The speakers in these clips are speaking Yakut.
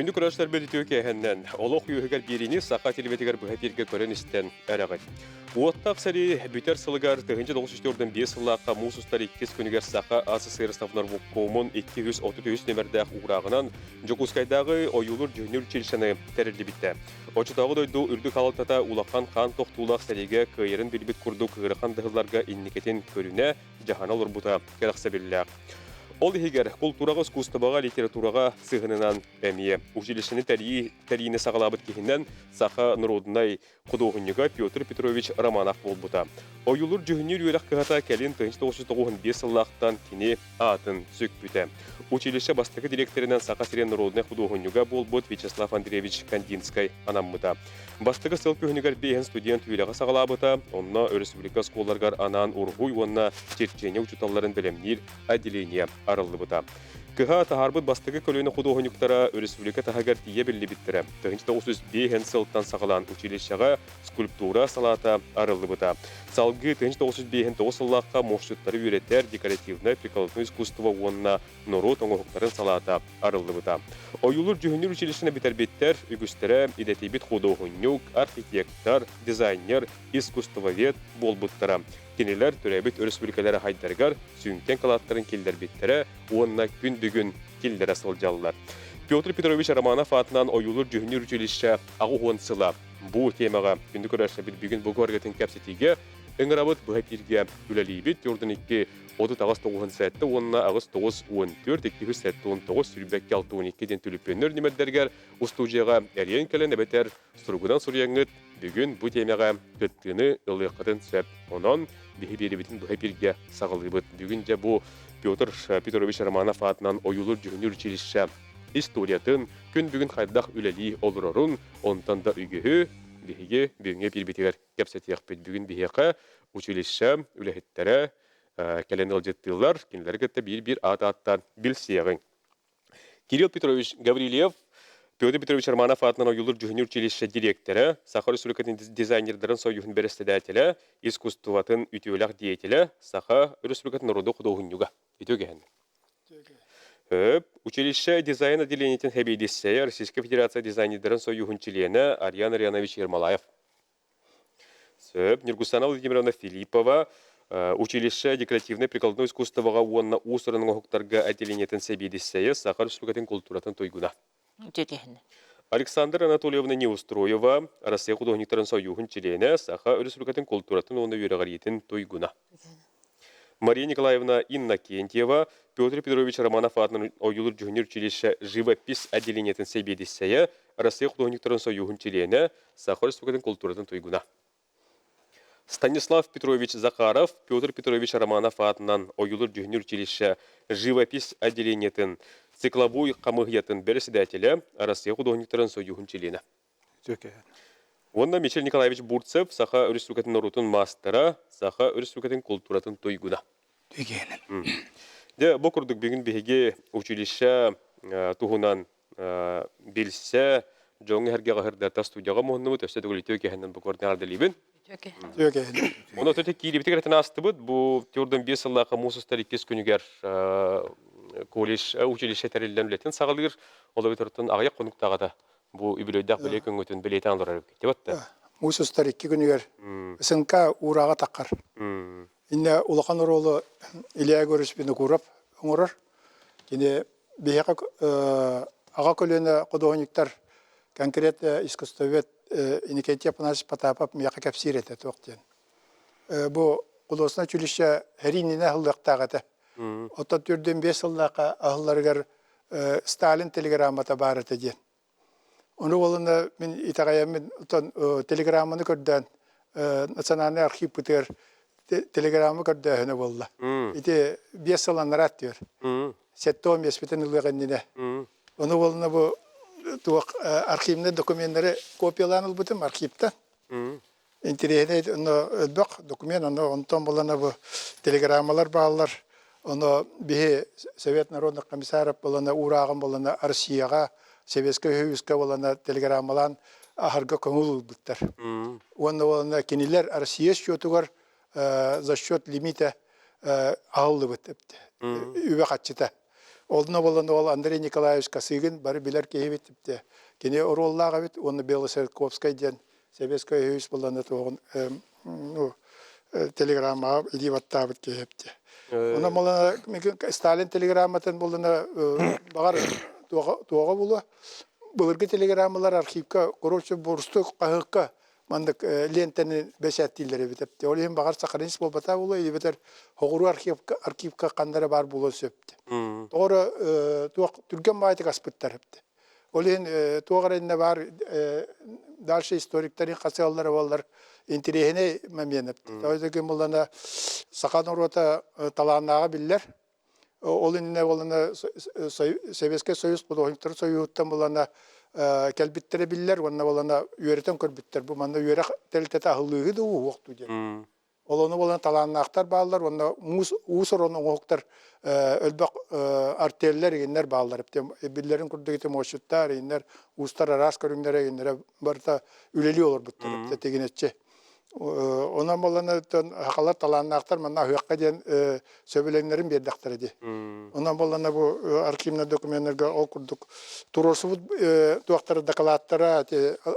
Күндү көрөөччүлэрбит үтүө киэһэннэн, олох үөһүгэр биэриини саха телевизигэр быһа эфиргэ көрөн-истэн эрэҕит. Уоттаах сэрии бүтэр сылыгар 1945 сыллаахха муус устар иккис күнүгэр Саха АССР Совнаркомун 233 нүмердээх уурааҕынан Дьокуускайдааҕы ойуулуур-дьүһүннүүр училищены тэриллибитэ. Оччотооҕу дойду үрдүк халалтата улахан хаан тохтуулаах сэриигэ кыайарын билбит курдук ыарахан дыһылларга инникитин көрүнэ, дьаһана олорбута кэрэхсэбиллээх. Ол иһигэр култуураҕа, искусствоҕа, литератураҕа сыһыанынан эмиэ училищены тэрийии тэрийиини саҕалаабыт киһинэн саха норуодунай худуоһунньуга Петр Петрович Романов буолбута. Ойуулуур-дьүһүннүүр үөрэх кыһата кэлин 1995 сыллаахтан кини аатын сүкпүтэ. Училище бастакы дириэктэринэн Саха сирин норуодунай худуоһунньуга буолбут Вячеслав Андреевич Кандинскай анаммыта. Бастакы сыл күһүнүгэр биэһин студент үөрэҕи саҕалаабыта, онно өрөспүүбүлүкэ оскуолаларыгар анаан уруһуй уонна черчение учууталларын бэлэмниир отделение арыллыбыта. Кыһа таһаарбыт бастакы көлүөнэ худуоһунньуктара өрөспүүбүлүкэ таһыгар тиийэ биллибиттэрэ. 1905 сылтан саҕалаан училищеҕа скульптура салаата арыллыбыта. Салгыы 1959 сыллаахха муосчуттары үөрэтэр декоративнай прикладной искусство уонна норуот оҥоһуктарын салаата арыллыбыта. Ойуулуур-дьүһүннүүр училищены бүтэрбиттэр үгүстэрэ идэтийбит худуоһунньук, архитектор, дизайнер, искусствовед буолбуттара. Кинилэр төрөөбүт өрөспүүбүлүкэлэрэ хайдарыгар сүҥкэн кылааттарын киллэрбиттэрэ уонна күн бүгүн киллэрэ сылдьаллар. Петр Петрович Романов аатынан ойуулуур-дьүһүннүүр училище 80 сыла. Бу темаҕа күндү көрөөччүлэрбит бүгүн бу көргөтүн кэпсэтиигэ ыҥырабыт, быһа эфиргэ үлэлиибит. 42 38 97 уонна 89 14 279 сүүрбэккэ 62 диэн түлүпүөннэр нүмердэригэр устуудьуйаҕа эрийэн кэлэн эбэтэр суругунан суруйаҥҥыт бүгүн бу тиэмэҕэ кыттыыны ылыаххытын сөп. Онон биһи биэрибитин быһа эфиргэ саҕалыыбыт. Бүгүн дьэ бу Петр Петрович Романов аатынан ойуулуур-дьүһүннүүр училище историятын, күн бүгүн хайдах үлэлии олорорун, онтон да үгүһү биһиги бүгүҥҥү эфирбитигэр кэпсэтиэхпит. Бүгүн биһиэхэ училище үлэһиттэрэ кэлэн ыалдьыттыыллар. Кинилэри кытта биир-биир аат-ааттаан билсиэҕиҥ. Кирилл Петрович Гаврильев, Петр Петрович Романов аатынан ойуулуур дьүһүннүүр училище дириэктэрэ, Саха Республикатын дизайнердарын союһун бэрэссэдээтэлэ, искусствотын үтүөлээх деятелэ, Саха Республикатын норуодун худуоһунньуга. Үтүө кэһэн. Өп, училище дизайн отделениетин сэбиэдиссэйэ, Российскай Федерация дизайнердарын союһун чилиэнэ Ариан Арианович Ермолаев. Сөп, Нюргустана Владимировна Филиппова, училище декоративнай прикладной искусствоҕа уонна уус-уран оҥоһуктарга отделениетын сэбиэдиссэйэ, Саха Республикатын култууратын туйгуна. Үтүөтүһүнэ. Александр Анатольевна Неустроева, Россия художниктарын союһун чилиэнэ, Саха Республикатын култууратын уонна үөрэҕириитин туйгуна. Мария Николаевна Иннокентьева, Петр Петрович Романов аатынан ойуулуур-дьүһүннүүр училище живопись отделениетын сэбиэдиссэйэ, Россия художниктарын союһун чилиэнэ, Саха Республикатын култууратын туйгуна. Станислав Петрович Захаров, Петр Петрович Романов аатынан ойуулуур-дьүһүннүүр училище живопись отделениетын цикловой хамыыһыйатын бэрэссэдээтэлэ, Россия художниктарын союһун чилиэнэ. Уонна Мичил Николаевич Бурцев Саха Республикатын норуотун маастара, Саха Республикатын култууратын туйгуна. Дьэ, бу курдук бүгүн биһиги училище туһунан билсэ, дьоҥҥо эргэҕэ сырдата студияҕа муһуннубут, өссө төгүл үтүө киэһэнэн бу куордун эҕэрдэлиибин. Үтүө киэһэнэн. Онон өтө киирибитигэр этэн аастыбыт, бу түрдэн биэс сыллаахха муус устар иккис күнүгэр колледж, училище тэриллэн үлэтин саҕалыыр, ол эбэтэр аҕыйах хонуктааҕыта бу үбүлүөйдээх бэлиэ күҥҥүтүн бэлиэтээн олорор эбиккит дебатта. Муус устар икки күнүгэр СНК уурааҕа таххар. Иннэ улахан оруолу Илья Егорович Винокуров оҥорор. Кини биһиэхэ аҕа көлүөнэ худуоһунньуктар конкретно искусствовед Иннокентий Афанасьевич Потапов миэхэ кэпсиир этэ туох диэн. Бу художественное училище эриининэ аһыллыахтаах этэ. Оттон төрдүөн биэс сыллаахха аһылларыгар Сталин телеграммата баар этэ диэн. Ону уолуна мин итэҕэйэммин оттон телеграмманы көрдөөн национальнай архивпытыгар телеграмма көрдөөһүнэ буолла. Ити биэс сыл анараа өттүгэр. 75-питин ылыах иннинэ. Ону уолуна бу туох архивнай докуменнары копиялаан ылбытым архивтан. Интэриэһинэй онно элбэх документ, онно онтон булана бу телеграммалар бааллар. Оно биһи Совет народных комиссаров булана уурааҕын булана Россияҕа, Советскай Союзка булана телеграммалаан аһарга көҥүл ылбыттар. Уонна уонна кинилэр Россия счетугар за счет лимита аһыллыбыт үбэ-харчыта. Олно болон ол Андрей Николаевич Косыгин бары билэр киһибит типте. Кини оруоллаах эбит уонна Белоцерковскай диэн Советскай Союз буллана туоҕун ну телеграммаҕа илии баттаабыт киһи эбит. Онон болана Сталин телеграмматын буллана баҕар туоҕа булуо. Былыргы телеграммалар архивка короче борустук хаһыакка маннык лиэнтэни бэчээттииллэр эбит эбит. Ол иһин баҕар сохранить буолбата буолуо, эбэтэр хоҕуруу архивка архивка ханна эрэ баар буолуон сөп. Тоҕо туох түргэн баайтык аспыттар эбит. Ол иһин туох эрэ иннэ баар дальше историктарын хасыаллара буоллар интириэһинэй момент эбит. Тоҕо диэн буллана саха норуота талааннааҕа биллэр. Ол иннинэ буоллана Советскай Союз художниктарын союһуттан булана кэлбиттэрэ биллэр уонна буолана үөрэтэн көрбүттэр. Бу манна үөрэх тэрилтэтэ аһыллыыһы да ууһуохтуу диэн. Ол ону буолан талааннаахтар бааллар уонна муус уус уран оҥоһуктар өлбөх артеллэр игиннэр бааллар. Биллэрин курдук ити муосчуттар, игиннэр уустар араас көрүҥнэрэ игиннэрэ барыта үлэлии олорбуттар тигинэччи. Онон буоллана сахалар талааннаахтар манна аһыахха диэн сөбүлэҥнэрин биэрдэхтэрэ дии. Онон буоллана бу архивнай докуменнарга ол курдук туруорсубут туохтара дакылааттара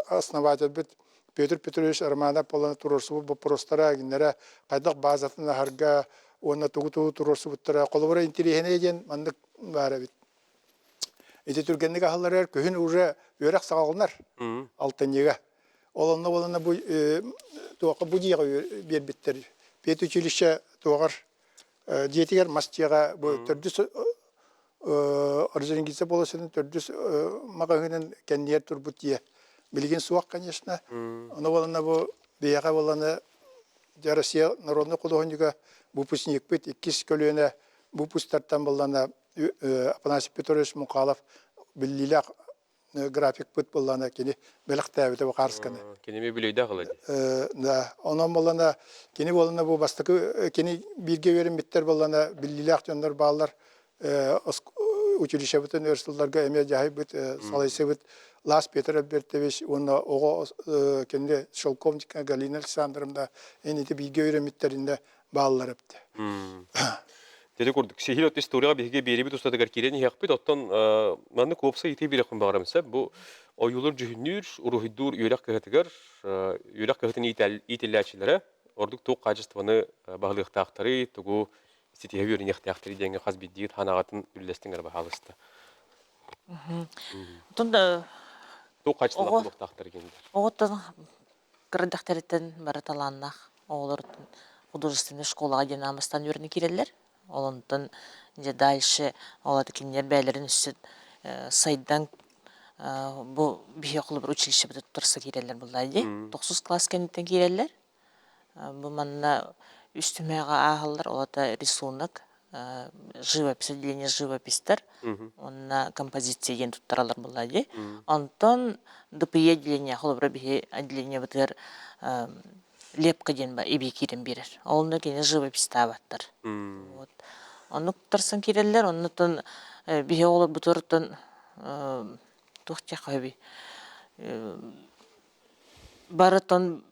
основательбыт Петр Петрович Романов буолан туруорсубут боппуруостара кинилэрэ хайдах баазатын аһарга уонна тугу-тугу туруорсубуттара холобура интириэһинэй диэн маннык баар эбит. Ити түргэнник аһылларыгар күһүн уже үөрэх саҕаланар алтынньыга. Ол онно буолана бу туохха бу дьиэҕэ биэрбиттэр. Педучилище туоҕар дьиэтигэр мас дьиэҕэ бу төрдүс Орджоникидзе полосатын төрдүс маҕаһыынын кэннигэр турбут дьиэ. Билигин суох, конечно. Ону буолана бу биһиэхэ буолана дьэ Россия народнай худуоһунньуга выпускникпыт иккис көлүөнэ выпусктартан буоллана Афанасий Петрович Мухалов биллиилээх графикпыт буоллаана кини бэлэхтээбитэ бу хаарысканы. Киними бүлөйдөөх ыла дии. Да, онон буоллана кини буоллана бу бастакы кини бииргэ үөрэммиттэр буоллана биллиилээх дьоннор бааллар училищебытын өр сылларга эмиэ дьаһайбыт салайсыбыт Лас Петр Альбертович уонна оҕо кини Шелковникова Галина Александровна инити бииргэ үөрэммиттэринэ бааллар эбит. Дьэ курдук, сиһил от историяҕа биһиги биэрибит устатыгар киирэн иһиэхпит. Оттон маннык уопсай ыйытыы биэриэхпин баҕарабын сөп. Бу ойуулуур дьүһүннүүр, уруһуйдуур үөрэх кыһатыгар, үөрэх кыһатын иитиллээччилэрэ ордук туох хаачыстыбаны баһылыахтаахтарый, тугу ситиһэ үөрэниэхтээхтэрий диэҥҥэ хас биирдии ханаҕатын үллэстиҥ эрэ баһаалыста. Оттон Туох хаачыстыбалаах оҕо буолуохтаахтар диэннэр. оҕоттон кыра бары талааннаах оҕолор художественнай школаҕа диэн аамастаан үөрэнэ киирэллэр. Ол онтон дьэ дальше ол аты кинилэр бэйэлэрин өссө сайдан бу биһиги холобур училищебыт туттарса киирэллэр буоллаа дии. Тохсус класс кэнниттэн киирэллэр. Бу манна үс түмэҕэ ааһаллар, ол ата рисунок, живопись, отделение живописьтар уонна композиция диэн туттараллар буоллаа дии. Онтон ДПЕ отделение, холобура биһи отделениебытыгар лепка диэн эбии киирэн биэрэр. Онно кини живописьтаабаттар. Вот. Оннук туттарсан киирэллэр, оннуттан биһи оҕолорбутуттан туох диэххэ сөбүй барытын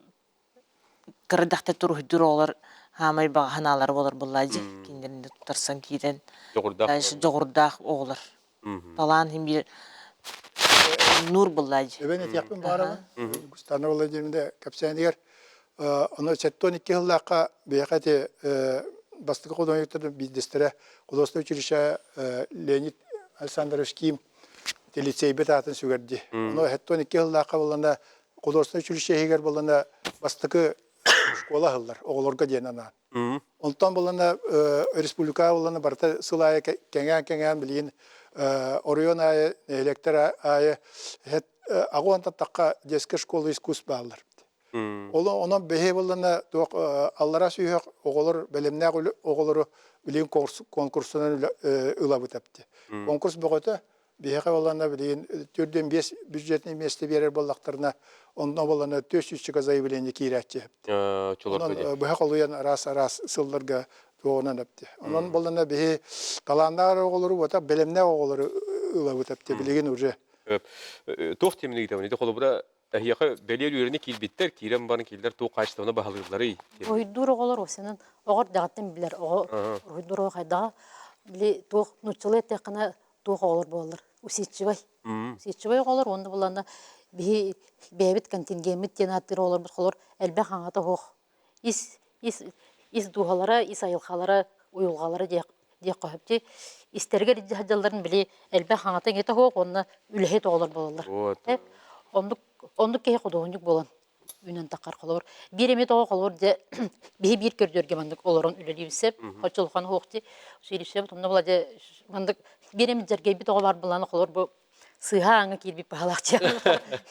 кырадахта туруһуйдуур оҕолор хаамай баҕа санаалара буолар буоллаа дии кинилэрин туттарсан киирэн Дьоҕурдаах дальше дьоҕурдаах оҕолор талаан иһин биир нуур буоллаа дии Эбэн этиэхпин баҕарабын. Густана Владимировна кэпсээнигэр ону 72 сыллаахха биһиэхэ ити бастакы художниктар биирдэстэрэ художественное училище Леонид Александрович Ким лицейбит аатын сүгэрди. Ону 72 сыллаахха буоллана художественное училище иһигэр буоллана бастакы школа аһыллар оҕолорго диэн анаан. Онтон буоллана республика буоллана барыта сыл аайы кэҥээн-кэҥээн билигин оройуон аайы, нэһилиэктэр аайы аҕа уонтан тахха детская школа искусств бааллар. Ол онон бэһи буоллана туох аллара сүһүөх оҕолор бэлэмнээх оҕолору билигин конкурсунан ылабыт эпти. Конкурс бөҕөтө биһиэхэ буоллана билигин төрдүөн биэс бюджетный место биэрэр буоллахтарына онно буоллана 400 заявление киирээччи. Онон быһа холуйан араас-араас сылларга туоҕунан эпти. Онон буоллана биһи талааннаах оҕолору буота бэлэмнээх оҕолору ылабыт эпти билигин уже. Туох тиэмини ыытабын? Ити холобура эһиэхэ бэлиэр үөрэнэ киирбиттэр, киирэн баран кинилэр туох хаачыстыбаны баһылыылларый? Уруһуйдуур оҕолор осенан оҕо эрдэҕиттэн билэр оҕо уруһуйдуур оҕо хайдаҕа. Били туох нууччалыы эттэххинэ туох оҕолор буолаллар усидчивай. Усидчивай оҕолор уонна буланна биһи бэйэбит контингеммит диэн ааттыыр оҕолорбут холор элбэх аҥата суох ис ис ис дууһалара, ис айылҕалара, уйулҕалара диэх диэх көһөпчү истэригэр илдьэ сылдьалларын били элбэх аҥата иҥэтэ суох уонна үлэһит оҕолор буолаллар. Оннук оннук киһи худуоһунньук буолан үүнэн таххар холобур биир эмит оҕо холобур дьэ биһи биир көрдөргө маннык олорон үлэлиибит сөп оччолохон суох дии сиирисэбит онно була дьэ маннык биир эмит дьэргэйбит оҕо бар булан холобур бу сыыһа ааҥҥа киирбит баһалаах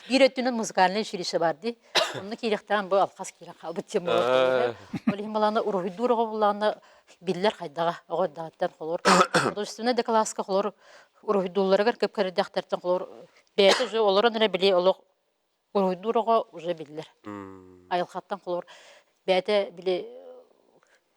биир өттүнэн музыкальнай училище бар дии онно киириэхтээн бу алхас киирэн хаалбыт диэн буолар ол иһин балаана уруһуйдуур оҕо буллаҕына биллэр хайдаҕа оҕо эрдэҕиттэн холобур художественнай да кылааска холобур уруһуйдуулларыгар көп кэрийдэхтэртэн холобур бэйэтэ уже олорон эрэ били олох Уруһуйдуур оҕо уже биллэр. Айылҕаттан холобур бэйэтэ били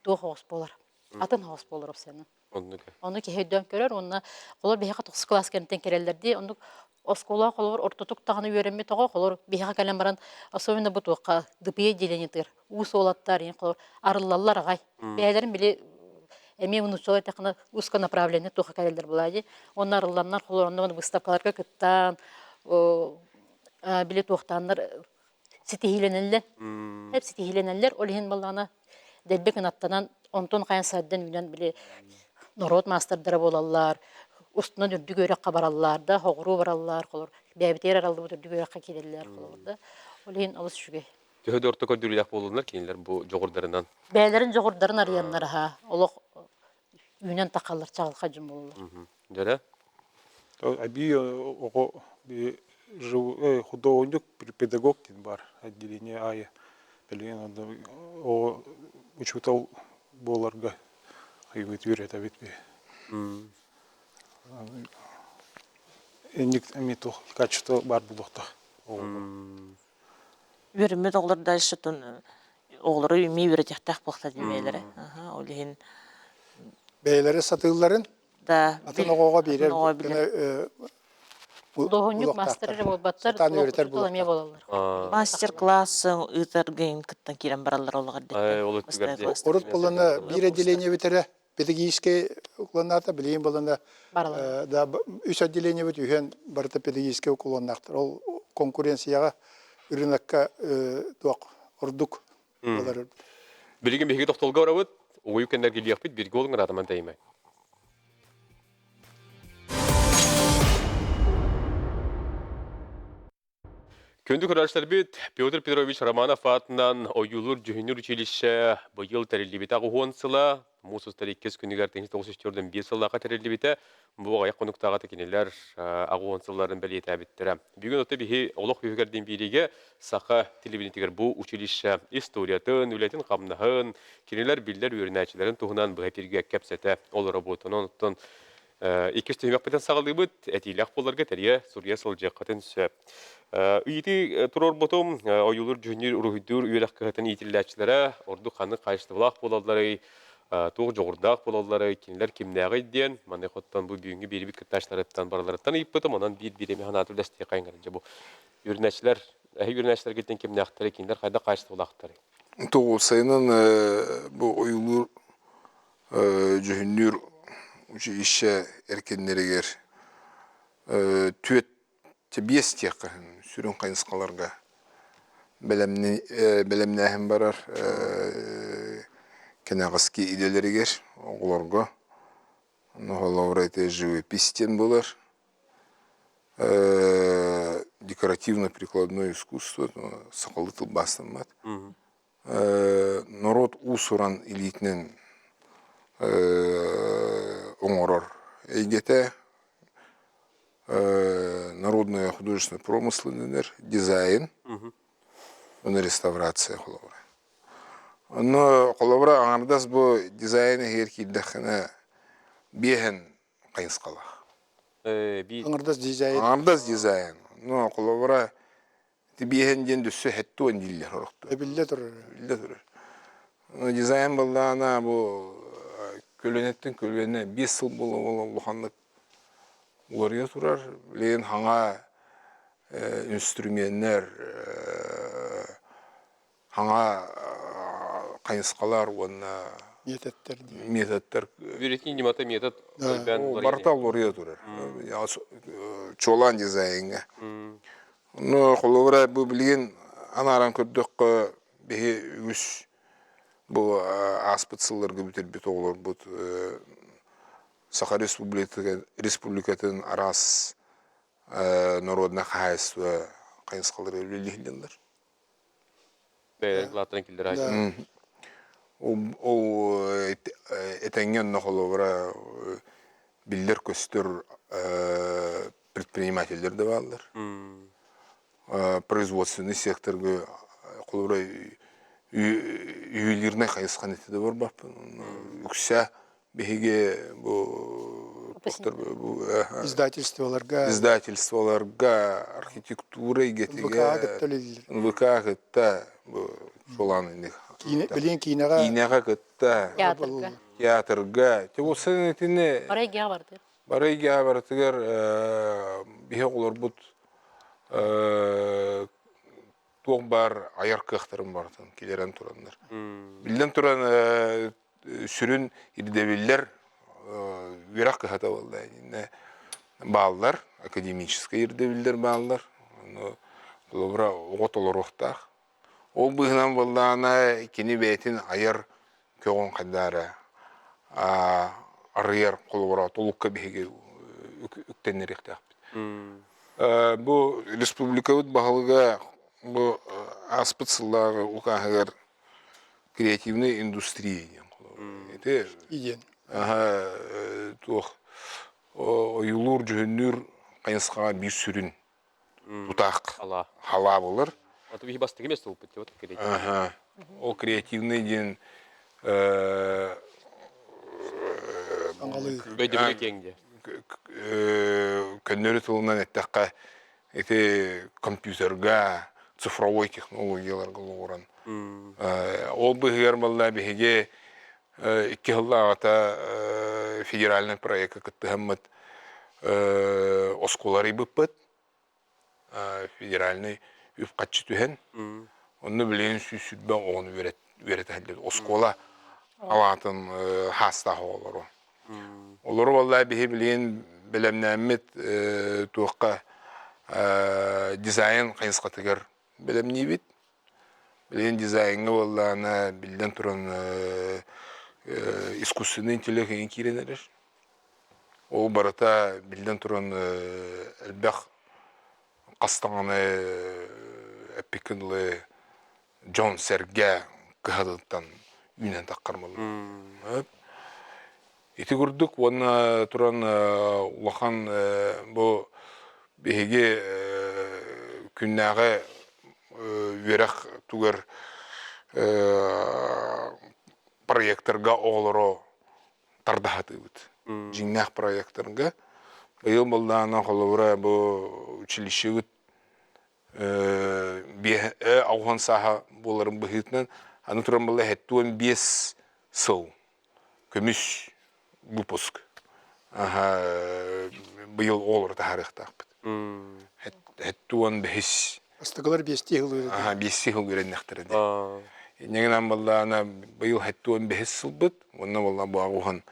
туох оҕус буолар. Атын оҕус буолар опсыанан. Оннук. Ону киһи өйдөөн көрөр уонна холобур биһиэхэ тохсус кылаас кэнниттэн кэлэллэр дии. Оннук оскуола холобур ортотук даҕаны үөрэммит оҕо холобур биһиэхэ кэлэн баран особенно бу туохха ДПЕ отделениетыгар уус уолаттар ийин холобур арыллаллар аҕай. Бэйэлэрин били эмиэ унуччалар эттэххинэ узконаправленный туохха кэлэллэр буолаа дии. Уонна арылланнар холобур онно выставкаларга кыттан били туохтааннар ситиһиилэнэллэр. Эп ситиһиилэнэллэр. Ол иһин баллаана дэлби кынаттанан, онтон хайан сайдан үүнэн били норуот маастардара буолаллар, устунан үрдүк үөрэххэ бараллар да, хоҕуруу бараллар, холор бэйэбитигэр араллыбыт үрдүк үөрэххэ киирэллэр холобур да. Ол иһин олус үчүгэй. Төһө да орто көрдөрүүлээх буоллуннар кинилэр бу дьоҕурдарынан? Бэйэлэрин дьоҕурдарын арыйаннар аһа олох үүнэн тахаллар чаҕылхай дьон буолаллар. Дьэрэ? Эбии оҕо художник педагог диэн баар отделение аайы билигин оҕо учуутал буоларга айбыт үөрэтэбит инник эмиэ туох качество баар буолуохтаах оҕолор Үөрэммит оҕолор дальше оҕолору эмиэ үөрэтиэхтээх буолта диэмэлэрэ. Ол иһин бэйэлэрэ сатыылларын да атын оҕоҕо биэрэр гына Худуоһунньук маастар эрэ буолбаттар, сатаан үөрэтэр учуутал эмиэ буолаллар. Мастер-класс ыытаргын кыттан киирэн бараллар олоҕор диэттэн. Урут булана биир отделение бүтэрэ педагогическай уклоннаата, билигин булана да үс отделениебит үһүөн барыта педагогическай уклоннаахтар. Ол конкуренцияҕа рынокка туох ордук буолар. Билигин биһиги тохтолго барабыт, угуйук кэннэргэ илиэхпит, бирге олуҥ ыраатаман тэйимэ. Күндү көрөөччүлэрбит, Петр Петрович Романов аатынан ойуулуур дьүһүннүүр училище быйыл тэриллибитэ аҕыһуон сыла, муус устар иккис күнүгэр 1904 сыллаахха тэриллибитэ. Бу аҕыйах хонуктааҕыта кинилэр аҕыһуон сылларын бэлиэтээбиттэрэ. Бүгүн ото биһи олох үһүгэр диэн биэриигэ саха телевидениетигэр бу училище историятын, үлэтин-хамнаһын, кинилэр биллэр үөрэнээччилэрин туһунан быһа эфиргэ кэпсэтэ олоробут. Онон оттон Иккис түһүмэхпитин саҕалыыбыт. Этиилээх буоларга тэрийэ, суруйа сылдьыаххытын сөп. Ыйытыы туруорбутум, ойуулуур, дьүһүннүүр, уруһуйдуур үөрэх кыһатын иитиллээччилэрэ ордук ханнык хаачыстыбалаах буолалларый, туох дьоҕурдаах буолалларый, кинилэр кимнээҕий диэн маныаха оттон бу бүгүҥҥү биэрбит кыттааччыларыттан барыларыттан ыйыппытым, онон биир-биир эмэ санааты үллэстиэххэйин дьэ бу үөрэнээччилэр, эһиги үөрэнээччилэргиттэн кимнээхтэрий, кинилэр хайдах хаачыстыбалаахтарый? Тоҕус сайынан бу ойуулуур Дьүһүннүүр училище эркиннэригэр түөрт биэс диэххэ сүрүн хайысхаларга бэлэмнээһин барар кэнэҕэски идэлэригэр оҕолорго холобура ити живопись диэн буолар декоративно-прикладное искусство сахалыы тылбаастаммат норуот уус-уран илиитинэн оҥорор эйгэтэ народное художественное промыслы дэнэр дизайн уонна реставрация холобура. Онно холобура аҥардас бу дизайн иһигэр киирдэххинэ биэһэн хайысхалаах. Аҥардас дизайн. Аҥардас дизайн. Ну холобура Биэһэн диэн өссө хэттуон дииллэр сорохтор. Биллэ турар. Биллэ турар. Дизайн былаана бу көлүөнэттэн көлүөнэ 5 сыл буола улаханнык уларыйа турар. Билигин хаҥа инструменнэр, хаҥа хайысхалар уонна Методтар дии. Методтар. Үөрэтии ньымата метод элбээн Барыта уларыйа турар. Чуолаан дизайҥҥа. Ну, холобура, бу билигин анааран көрдөххө, биһи үгүс бу ааспыт сылларга бүтэрбит оҕолорбут Саха Республикатын араас народнай хаһаайыстыба хайысхалара үлэлиһиллэллэр. Бэйэлэрин кылааттарын киллэрэ Ол этэҥҥэ онно холобура биллэр-көстөр предпринимателлэр да бааллар. Производственный секторга холобура ювелирнай хайысханы да барбаппын. Үксэ биһиги бу издательстволарга издательстволарга архитектура эйгэтигэр НВК кытта бу чуолаан билин киинэҕэ киинэҕэ кытта театрга театрга те итини бары эйгэҕэ бардыр бары эйгэҕэ барытыгар биһи оҕолорбут туох баар айар кыахтарын барытын киллэрэн тураннар. Биллэн туран, сүрүн ирдэбиллэр үөрэх кыһата буолла иннинэ бааллар, академическай ирдэбиллэр бааллар. Ону холобура оҕо толоруохтаах. Ол быыһынан буоллаҕына кини бэйэтин айар көҕүн хайдара арыйар холобура толукка биһиги үктэннэриэхтээхпит. Бу республикабыт баһылыга бу ааспыт сыллааҕы укааһыгар креативная индустрия диэн Ити диэн. Туох ойуулуур дьүһүннүүр хайысхаҕа биир сүрүн тутаах халаа буолар. Аты биһи бастакы место ылбыт вот Ол креативный диэн Өйдөбүлэ киэҥ диэ. Көннөрү тылынан эттэххэ, ити компьютерга, цифровой технологияларга олоҕуран. Ол быыһыгар балла биһиги икки сыллааҕыта федеральный проекка кыттыһаммыт оскуола арыйбыппыт. Федеральный үп-харчы түһэн, онно билигин 120 оҕону үөрэтэ сылдьабыт. Оскуола алаатын хаастаах оҕолору. Олору буолла биһи билигин бэлэмнээммит туохха дизайн хайысхатыгар бэлэмниибит. Билигин дизайҥҥа буоллаҕына, биллэн туран, искусственный интеллект эҥин киирэн эрэр. Ол барыта, биллэн туран, элбэх хас даҕаны эппиккин дылы дьон-сэргэ кыһатыттан үүнэн таххар буолла. Ити курдук уонна туран улахан бу биһиги күннээҕи үөрэх тугар проекторга оҕолору тардаһатыыбыт. Дьиҥнээх проекторга. Быйыл буоллаҕына холобура бу училищебыт 50 сааһа буоларын быһыытынан аны туран буолла 75 сыл көмүс выпуск быйыл оҕолору таһаарыахтаахпыт. Хэттуон бэһис. Бастакылар биэстии сыл үөрэннэхтэрэ. Биэстии сыл үөрэннэхтэрэ дии. Инньэ буоллаҕына быйыл хэттуон бэһис сылбыт, уонна буолла бу аҕуһан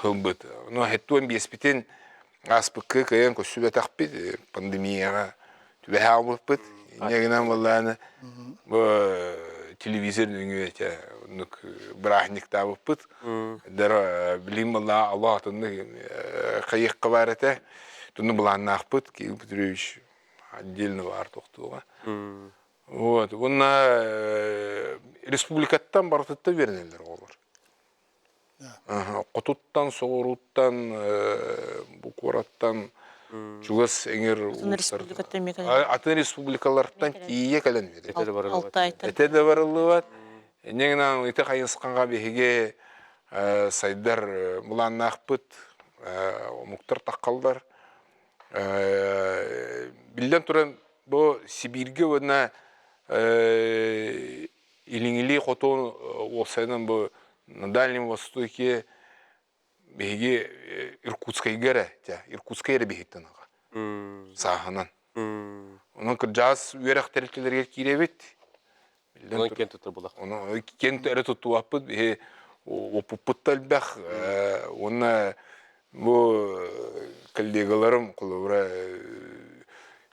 сылбыт. Ну хэттуон биэспитин ааспыкка кыайан көрсүбэтэхпит, пандемияҕа түбэһэ хаалбыппыт. Инньэ гынан буоллаҕына бу телевизор нөҥүө этэ оннук бырааһынньыктаабыппыт. Дара билим буоллаҕа Аллах атыннык хайыахха баар этэ. Тунну былааннаахпыт Кирилл Петрович отдельно баар тохтууга. Вот. Уонна республикаттан барытыттан үөрэнэллэр оҕолор. Хотуттан, соҕурууттан, бу куораттан чугас эҥэр атын республикалартан тиийэ кэлэн этэ да барыллыбат. Инньэ гынан ити хайысхаҕа биһиги сайдар былааннаахпыт, омуктар таххаллар. Биллэн туран, бу Сибииргэ уонна Илиҥилии хотун уопсайынан бу на Дальнем Востоке биһиги Иркутскайга эрэ Иркутскай эрэ биһиктэн аҕа сааһынан. Онон кырдьаҕас үөрэх тэрилтэлэригэр киирэбит. Онон киэн туттар булах. Онон киэн эрэ туттубаппыт. Биһи Опуппут да элбэх уонна бу коллегаларым холобура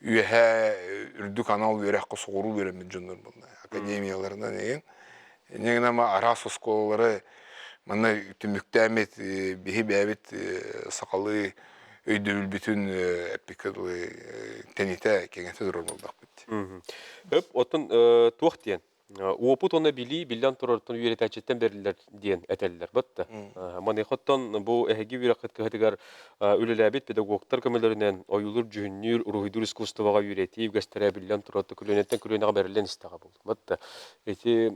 үөһээ үрдүк анал үөрэххэ соҕуруу үөрэммит дьоннор буолла академияларынан игин инньэ араас оскуолалары манна түмүктээммит биһи бэйэбит сахалыы өйдөбүлбүтүн эппиккэ дылы тэнитэ кэҥэтэ турар буоллахпыт. Өп, оттон туох диэн Уопут уонна билии биллэн турартан үөрэтээччиттэн бэриллэр диэн этэллэр батта. Маныаха оттон бу эһиги үөрэххит кыһатыгар үлэлээбит педагогтар көмөлөрүнэн ойуулуур-дьүһүннүүр, уруһуйдуур искусствоҕа үөрэтии үгэстэрэ биллэн турар көлүөнэттэн көлүөнэҕэ бэриллэн истэҕэ буолуо. Батта ити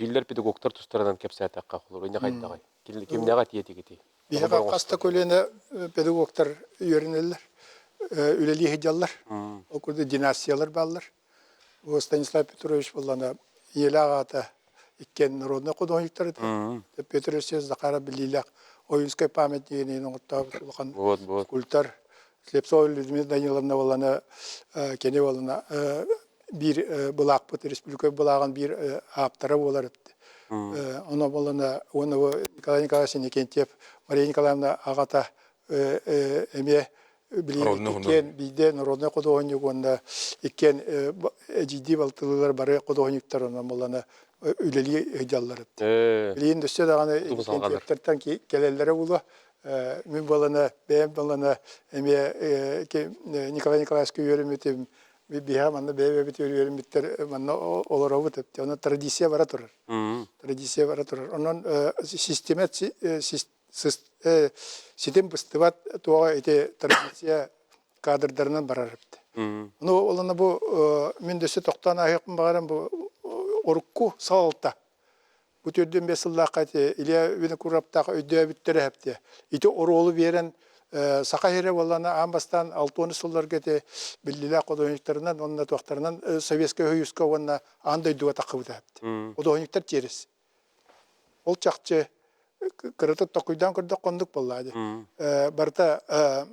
биллэр педагогтар тустарынан кэпсээтэххэ, холобур, инньэ хайдаҕый? Кимнээҕэ этиэтигитий? Биһиэхэ хас да көлүөнэ педагогтар үөрэнэллэр, үлэлии сылдьаллар. Ол курдук династиялар бааллар. Бу Станислав Петрович буоллаҕына ийэлээх аҕата иккиэн народнай художниктар этэ. Петр Алексеевич Захаров биллиилээх Ойуунскай памятнигын оҥортообут улахан скульптор. Слепцова Людмила Даниловна буоллаҕына кини буоллаҕына биир былаахпыт республика былааҕын биир ааптара буолар эбит. Ону буоллаҕына уонна бу Николай Николаевич Иннокентьев Мария Николаевна аҕата эмиэ билигин иккиэн биирдэ народнай худуоһунньук уонна иккиэн эдьиийдии балтылыылар бары худуоһунньуктар онон буоллана үлэлии сылдьаллар билигин өссө даҕаны иннокентьевтартан кэлэллэрэ буолуо мин буолана бэйэм буолана эмиэ Николай Николаевичка үөрэммитим биһиэхэ манна бэйэ-бэйэбит үөрэммиттэр манна олоробут онон традиция бара турар традиция бара турар онон система ситим быстыбат туоҕа ити традиция кадрдарынан барар эбит. Ну олону бу мин дөссө тохтоон ааһыахпын баҕарам бу урукку салалта бу төрдүн бес сыллаахха ити Илья Винокуровтаах өйдөөбүттэрэ эптиэ. Ити оруолу биэрэн саха сирэ буоллана аан бастаан алтуону сылларга ити биллилээх художниктарынан уонна туохтарынан Советскай Союзка уонна аан дойдуга таххыбыта эбит. Художниктар тиэрис. Ол чахчы кыратык токуйдаан көрдөххө оннук буоллаа дии. Барыта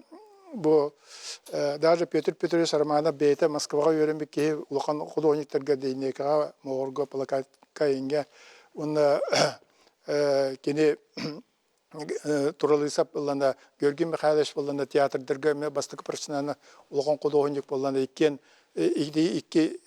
бу даже Петр Петрович Романов бэйэтэ Москваҕа үөрэммит киһи улахан художниктарга Дейнекаҕа, Моҕорго, Плакатка иҥҥэ уонна кини Туралысов буоллана Георгий Михайлович буоллана театрдарга эмиэ бастакы профессионально улахан худуоһунньук буоллана иккиэн икки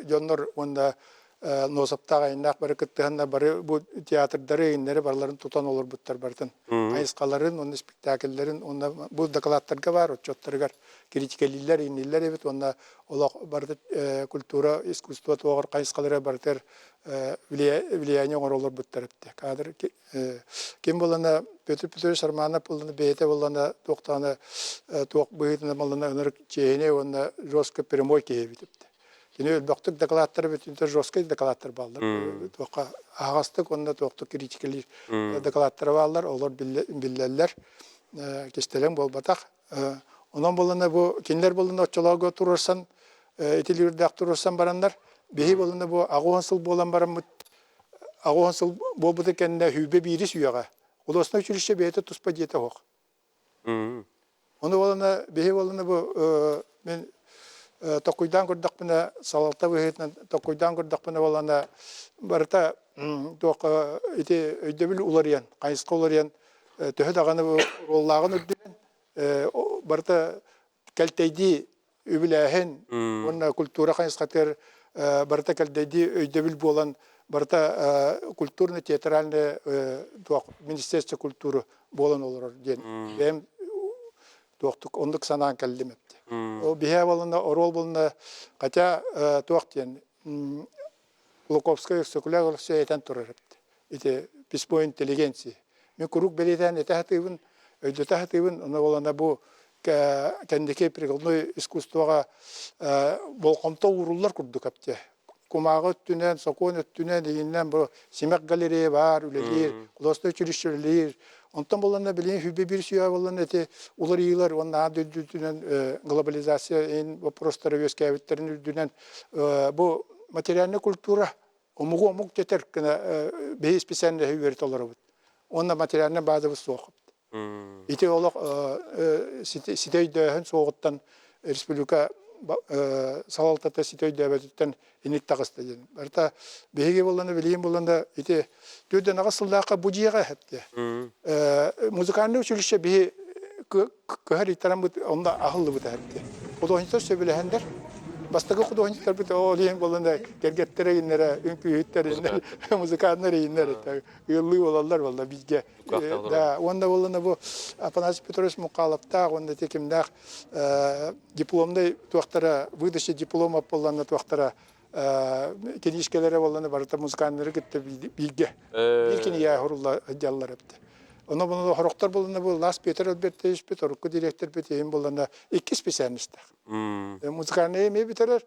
дьоннор уонна Носовтаах айаннаах бары кыттыһаннар бары бу театрдары иннэри барыларын тутан олорбуттар барытын хайысхаларын уонна спектакльлэрин уонна бу докладтарга баар отчуоттарыгар критикэлииллэр инниллэр эбит уонна олох барыта культура искусство туоҕар хайысхалара барытыгар влияние оҥоро олорбуттар эбит кадр Ким буоллана Петр Петрович Романов буоллана бэйэтэ буоллана туох даҕаны туох быһыытынан буоллана ынырык чиэһинэй уонна жестко прямой киһи эбит эбит. Кини өлбөхтүк докладтара бүтүнтэ жесткай докладтар бааллар. Туохха аһаҕастык уонна туохтук критикалиир докладтара бааллар, олор биллэллэр. Кистэлэҥ буолбатах. Онон буоллана бу кинилэр буоллана оччолоого туруорсан итилиирдээх туруорсан бараннар биһи буоллана бу аҕыс сыл буолан бараммыт 80 сыл буолбута кэннэ сүүрбэ биирис үйэҕэ художественнай училище бэйэтэ туспа дьиэтэ суох. Ону буолана биһи буолана бу мин токуйдаан көрдөхпүнэ салалта быһыытынан токуйдаан көрдөхпүнэ буолана барыта туох ити өйдөбүл уларыйан хайысха уларыйан төһө даҕаны оруоллааҕын үрдүнэн барыта кэлтэйдии үбүлээһин уонна культура хайысхатыгар барыта кэлдэйдии өйдөбүл буолан барыта культурно-театральное туох министерство культуры буолан олорор диэн бэйэм туохтук оннук санаан кэллим эбит. Ол биһээ буолана оруол буолна хотя туох диэн Луковскай Өксөкүлээх Өлөксөй этэн турар эбит. Ити письмо интеллигенции. Мин куруук бэлиэтээн этэ сатыыбын, өйдөтө сатыыбын, ону буолана бу кэнники прикладной искусствоҕа болҕомто ууруллар курдук эбит. Кумааҕы өттүнэн, сокуон өттүнэн, игиннэн бу Симэх галерея баар, үлэлиир, художественное училище үлэлиир. Онтон буолланна билигин сүүрбэ биир сүүһэ буолланна ити уларыйыылар уонна аан дойду үрдүнэн глобализация ин вопростара үөскээбиттэрин үрдүнэн бу материальная культура омугу омук дэтэр гына биһи специальноһы үөрэтэ олоробут. Уонна материальнай базабыт суох. Ити олох ситэ өйдөөһүн суоҕуттан республика салалтата ситэ өйдөөбөтүттэн инник таҕыста диэн. Барыта биһиги буоллана билигин буоллана ити 48 сыллаахха бу дьиэҕэ эһэптэ. Музыкальный училище биһи кыһар иттараммыт онно аһыллыбыт эһэптэ. Художниктар сөбүлэһэннэр бастакы художниктарбыт ол иһин буоллана кэргэттэрэ иннэрэ үҥкүүһүттэр иннэр музыканнар иннэр ыаллыы буолаллар буолла бииргэ да уонна буоллана бу Афанасий Петрович Мукаловтаах уонна ити кимнээх дипломнай туохтара выдача диплома буоллана туохтара киниискэлэрэ буоллана барыта музыканнары кытта бииргэ биир кинигэ хурулла дьаллар эбит. Ону буну хорохтор буоллана бу Лас Петр Альбертович урукку директорбит иһин буоллана икки специальностаах. Музыкальный эмиэ бүтэрэр,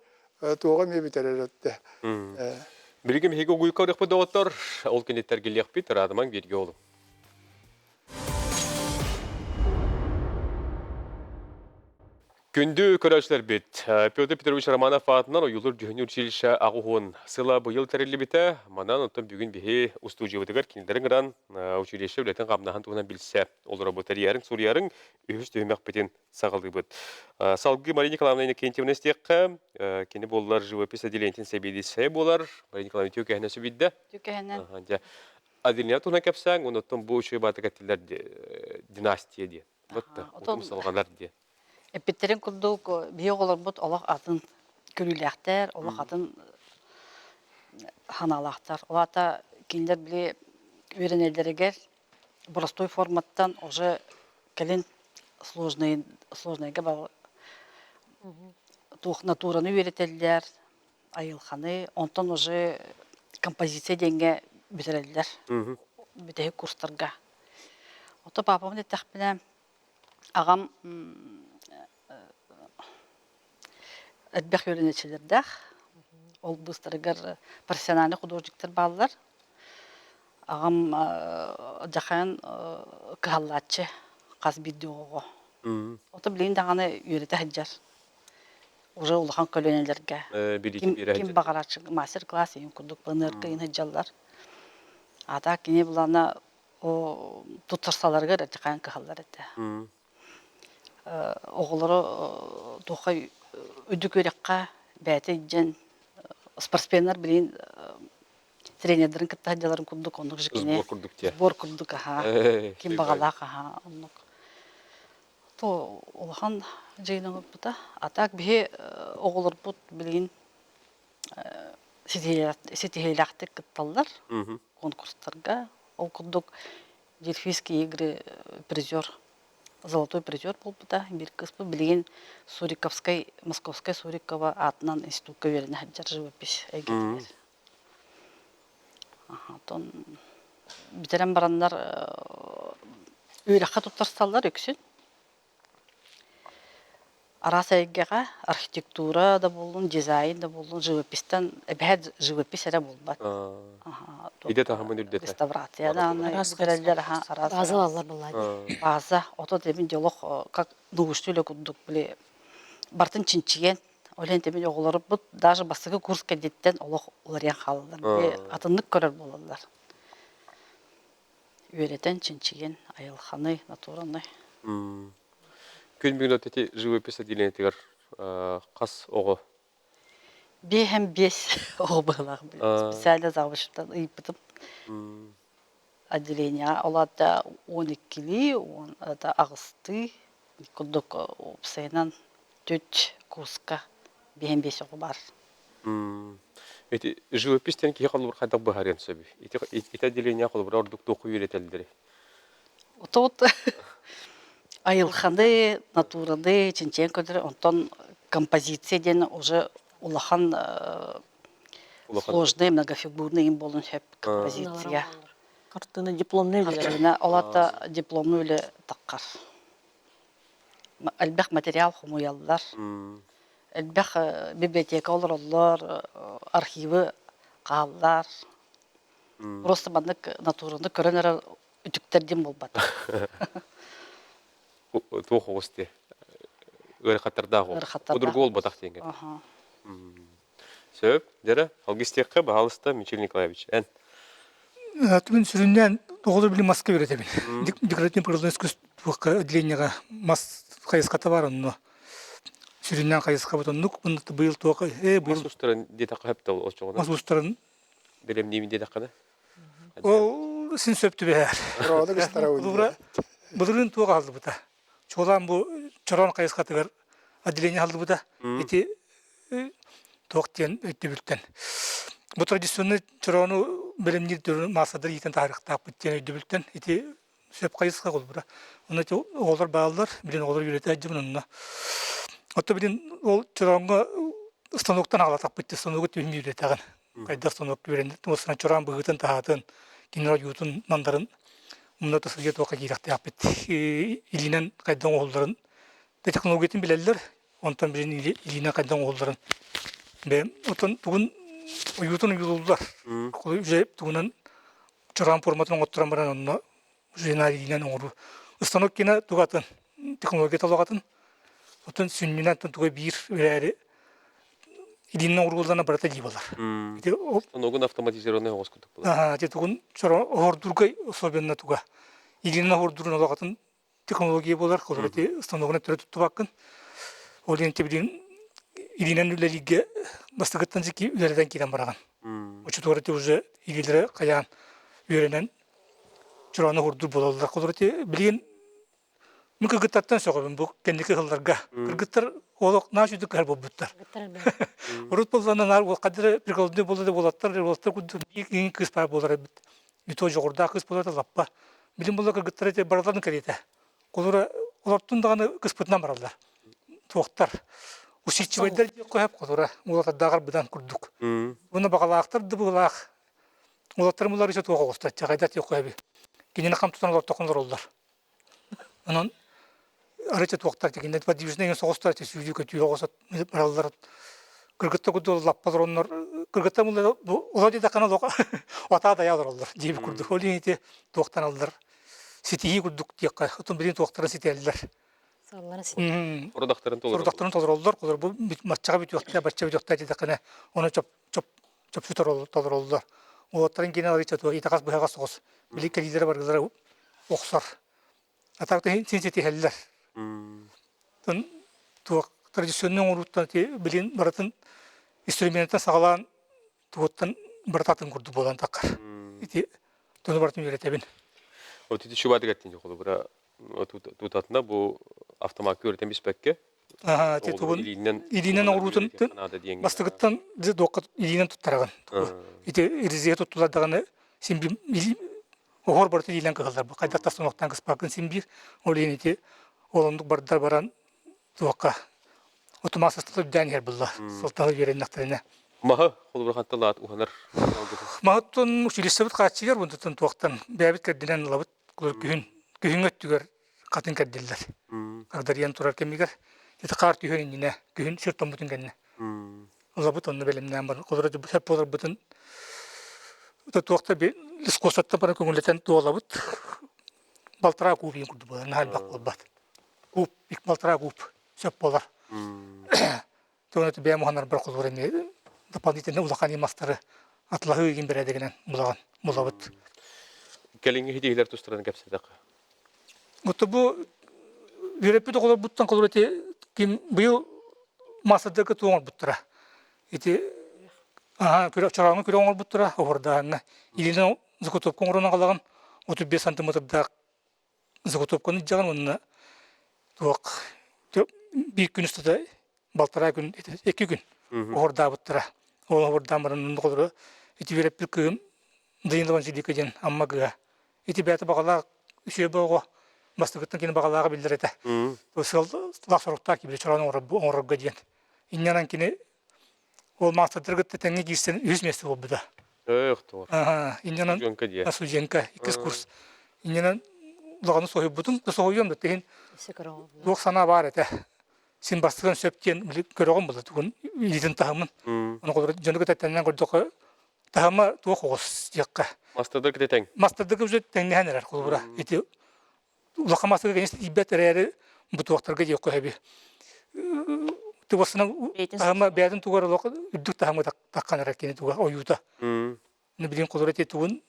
туоҕа эмиэ бүтэрэр өттө. Билигин биһиги угуйка ырыхпыт доҕоттор, ол киниттэргилиэхпит, ыраадымаҥ бииргэ олуҥ. Күндү көрөөччүлэрбит, Петр Петрович Романов аатынан Ойуулур дьүһүнүү училище аҕуһун сыла быйыл тэриллибитэ. Манан оттон бүгүн биһи устуудьуйабытыгар кинилэрин ыран училище үлэтин хамнаһын туһунан билсэ олоробут. Тэрийэриҥ, суруйарыҥ үһүс түһүмэхпитин саҕалыыбыт. Салгыы Мария Николаевна Иннокентьевна истиэххэ, кини буоллар живопись отделениетин сэбиэдиссэйэ буолар. Мария Николаевна үтүө сүбүйдэ. Түкэһинэн. Аделина туһунан кэпсээҥ, онуттан бу үчүгэй баатык этилэр династия диэн. Ботта, утум салҕанар диэн. Эппиттерин курдук, биһи оҕолорбут олох атын көрүүлээхтэр, олох атын ханаалаахтар. Ол аата кинилэр били үөрэнэллэригэр боростуой форматтан уже кэлин сложный сложныйга туох натураны үөрэтэллэр, айылҕаны, онтон уже композиция диэҥҥэ бүтэрэллэр бүтэһик курстарга. Ото паапабын эттэхпинэ, аҕам элбэх үөрэнээччилэрдээх. Ол быыстарыгар профессиональный художниктар бааллар. Аҕам дьахайан кыһаллааччы хас биирдии оҕоҕо. Ото билигин даҕаны үөрэтэ сылдьар. Уже улахан көлүөнэлэргэ ким, ким баҕарар мастер-класс иһин курдук планерка иһин сылдьаллар. А так кини булана туттарсаларыгар дьахайан кыһаллар этэ. Оҕолору туохха үрдүк үөрэххэ бэйэтэ илдьэн спортсменнар билигин тренердэрин кытта сылдьалларын курдук оннук же кини Сбор курдук диye. Сбор курдук аха. Ким баҕалаах аха оннук. То улахан дьиэни оҥорбута. А так биһи оҕолорбут билигин ситиһиилээхтик кытталлар конкурстарга. Ол курдук Дельфийские игры призер золотой призер буолбута биир кыыспыт билигин Суриковскай Московскай Сурикова аатынан институкка үөрэнэ сылдьар живопись эйгэтигэр. Оттон бүтэрэн бараннар үөрэххэ туттарсаллар үксүн. Араас эйгэҕэ архитектура да буоллун, дизайн да буоллун, живописьтан эбэһээт живопись эрэ буолбат. Идэ таһымын үрдэтэ. Реставрация даҕаны бүтэрэллэр араас Базалалар буоллаа дии. База, ото дебин олох как научный үлэ курдук били бартын чинчийэн ол иһин тэмин оҕолорбут даже бастакы курс кэнниттэн олох уларыйан хаалаллар. Били атыннык көрөр буолаллар. Үөрэтэн, чинчийэн, айылҕаны, натураны. Күн бүгүн от ити живопись отделениетыгар хас оҕо? Биэһэн биэс оҕо быһыылаах специально завучтан ыйыппытым. Отделениеҕа ол аата уон иккилии, уон аҕыстыы курдук уопсайынан түт курска биэһэн биэс оҕо баар. Ити живопись диэн киһи холобур хайдах быһаарыан сөбүй? Ити ити отделение холобура ордук туоху үөрэтэллэрий? Отут айылҕаны, натураны чинчийэн көрдөрөр, онтон композиция диэн уже улахан сложный многофигурный им буолуон сөп композиция. Хартыына дипломный үлэ. Хартыына ол аата дипломный үлэ таххар. Элбэх материал хомуйаллар. Элбэх библиотека олороллор, архивы хааллар. Просто маннык натураны көрөн эрэр үтүктэр диэн буолбатах. Туох оҕус дии? Ыарахаттардаах ол. Ыарахаттардаах. Удургу буолбатах диэҥҥэ. Сөп. Дьэрэ, алгыстыахха, баһаалыста, Мичил Николаевич, эн. Түмүн сүрүннээн оҕолор били маска үөрэтэбин. Декоративно-прикладной искусство отделениеҕа мас хайысхата бар онно. Сүрүннээн хайысхабыт оннук. Быйыл туох быйыл Мас устарын диэтэххэ сөптөөх оччоҕуна. Мас устарын бэлэмниибин диэтэххинэ. Ол син сөп түбэһэр. Былырыын туох аһыллыбыта. Чуолаан бу чороон хайысхатыгар отделение аһыллыбыта. Ити туох диэн өйдөбүлтэн. Бу традиционный чороону бэлэмниир маастардар иитэн таһаарыахтаахпыт диэн өйдөбүлтэн ити сөп хайысха холбура. Онно ити оҕолор бааллар, билин оҕолор үөрэтэ сылдьабын онно. Оттон билин ол чорооҥҥо станоктан аҕалатахпыт станогу түһүн үөрэтэҕин. Хайдах станок үөрэнэр, уоссанан чороон быһыытын таһаатын, кинилэр ойуутун мандарын умна сылдьа туохха киирэхтээхпит. Илиинэн хайдах оҥоһулларын технологиятын билэллэр, онтон билин илиинэн хайдах оҥоһулларын бэйэм оттон тугун ойуутун ойуулууллар. Уже тугунан чороон форматын оҥотторон баран онно жена илиинэн оҥоруу. Станок кина тугатын, технология толоҕатын, оттон сүнньүнэн туга биир эрээри илиинэн оҥорууллана барыта дии буолар. Ити Станогун автоматизированный оҕус курдук буолар. Ити тугун оһордурга особенно туга. Илиинэн оһордурун олоҕатын технология буолар, холобур ити станогунан төрө туттубаккын. Ол иһин билигин илиинэн үлэлииргэ бастакыттан дьикки үлэлэтэн киирэн бараҕын. Оччотугар ити уже илиилэрэ хайаан үөрэнэн чороону курдук буолаллар. Холобур ити билигин мин кыргыттартан сөҕөбүн бу кэнники сылларга. Кыргыттар олох нааш үрдүк кыһар буолбуттар. Урут буоллаҕына наар хаддара прикладной буолла да уолаттар уолаттар курдук биир кыыс баар буолар эбит. Не то дьоҕурдаах кыыс буолар лаппа. Билим буолла кыргыттар ити барыларын кэриэтэ. Холобура олортун даҕаны кыспытынан бараллар. Туохтар. Усидчивайдар диэххэ сөп холобура уолаттардааҕар быдан курдук. Уонна баҕалаахтар да быһыылаах. Уолаттарым улар өссө туох оҕустар, чаҕайдар диэххэ сөбүй. Кинини хам тутан олортоххун олороллор. Онон арыйа туохтар тигиннэ подвижный эҥин соҕустар сүүрүү-көтүү оҕус бараллар кыргыттар курдук лаппа олороннор кыргыттар олор диэтэххинэ олох атаа дайа олороллор диэбит курдук ол иһин ити туохтаналлар ситиһии курдук диэххэ отон билигин туохтарын ситэллэр Сорудахтарын толороллор. Сорудахтарын толороллор. Олор бу маччаҕа бүтүөхтээ, бачча бүтүөхтээ диэтэххинэ, ону чоп чоп чопчу толороллор. Уолаттарын киинэ арыйча туох итэҕэс быһаҕас соҕус. Били кэлиилэрэ барылара охсор. А так син ситиһэллэр. Туох традиционный оҥорууттан билин барытын инструменттан саҕалаан тугуттан барытатын курдук буолан таххар. Ити туну барытын үөрэтэбин. Вот ити шубатыгар тинди холобура тутатына бу автомакка үөрэтэн биспэккэ ити тугун илиинэн оҥоруутун бастакыттан дуокка илиинэн туттараҕын. Ити резигэ туттулар даҕаны син биир оһор барыта илиинэн кыһаллар. Хайдах тас сонохтон кыспаккын син биир. Ол иһин ити ол оннук бардар баран туохха отумаас астата үрдээн иһэр булла. Сылтаһы үөрэннэхтэринэ. Маһы холобура ханталаат уһанар Маһыттан училищебыт хааччыйар бунтуттан туохтан бэйэбит кэрдинэн ылабыт. Күһүн күһүҥҥү өттүгэр хатын кэрдиллэр. Агдарыйан турар кэмигэр ити хаар түһүөн иннинэ күһүн сир тоҥмутун кэннэ ылабыт онно бэлэмнээн баран холобура сөп буоларбытын туохта искусствоттан баран көҥүллэтэн туолабыт балтараа куб иин курдук буолар наһаа элбэх буолбат куб балтараа куб сөп буолар Туона бэйэм уһанарбар холобур эмиэ дополнительно улахан мастары атлаһыы игин бэрээдэгинэн булаҕын булабыт. Кэлиҥҥи ситиһиилэр тустарынан кэпсэтэххэ. Ото бу үөрэппит оҕолорбуттан холобур ити ким быйыл маастардарга туох оҥорбуттара. Ити аха күрэх чорооҥҥо күрэх оҥорбуттара оһордааһыҥҥа. Илиинэн заготовка оҥорон аҕалаҕын 35 сантиметрдаах заготовканы илдьэҕин уонна туох биир күн устата балтараа күн икки күн оһордаабыттара. Ол оһордаан баран онно холоро ити үөрэппит кыыһым Данила Васильевка диэн Амма кыыһа. Ити бэйэтэ баҕалаах үчүгэй оҕо бастакыттан кини баҕалааҕа биллэр этэ. Сыаллаах соруктаах киһи чороон оҥорорго диэн. Инньэ кини Ол маастардар кытта тэҥҥэ киирсэн үһүс миэстэ буолбута. Эх, тоҕор. Аха, инньэнэн Студенка диye. студентка иккис курс. Инньэнэн улаханы соһуйбутум, да соһуйуом да тиһин туох санаа баар этэ. Син бастыган сөп диэн көрөҕүм була тугун илиитин таһымын. Ону холобур дьону кытта тэҥнээн көрдөххө таһыма туох оҕус диэххэ. Мастардар кытта тэҥ. Мастардарга уже тэҥнэһэн эрэр холобура. Ити улахан массыына кэннис тиийбэт эрээри бутуохтарга диэххэ сөбүй. Тубасынан таһыма бэйэтин тугар олох үрдүк таһымы таххан эрэр кини туга ойуута. Билин холор эти тугун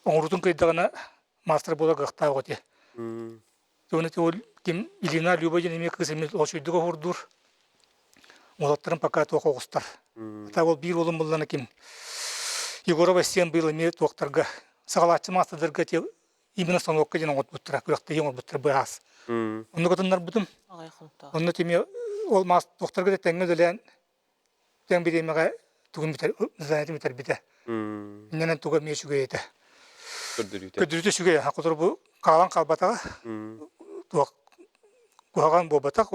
оҥорутун кыйдаҕына маастар буола кыахтаах эти. Тугун ити ол Ким Илина Люба диэн эмиэ кыыс эмиэ очуйдук оһурдуур. Уолаттарым пока туох оҕустар. Ата ол биир уолум буллана ким Егоров Айсен быйыл эмиэ туохтарга саҕалааччы маастардарга именно станокка диэн оҥорбуттара, күрэхтэһии оҥорбуттара быраас. Онно кытыннарбытым. Онно тимиэ ол маас туохтарга да тэҥҥэ үлэлээн тэҥ бириэмэҕэ тугун бүтэр занятие бүтэрбитэ. Иннэнэн туга эмиэ үчүгэй этэ. Көрдөрүүтэ. Көрдөрүүтэ үчүгэй. Хотур бу хаалан хаалбатаҕа. Туох куһаҕан буолбатах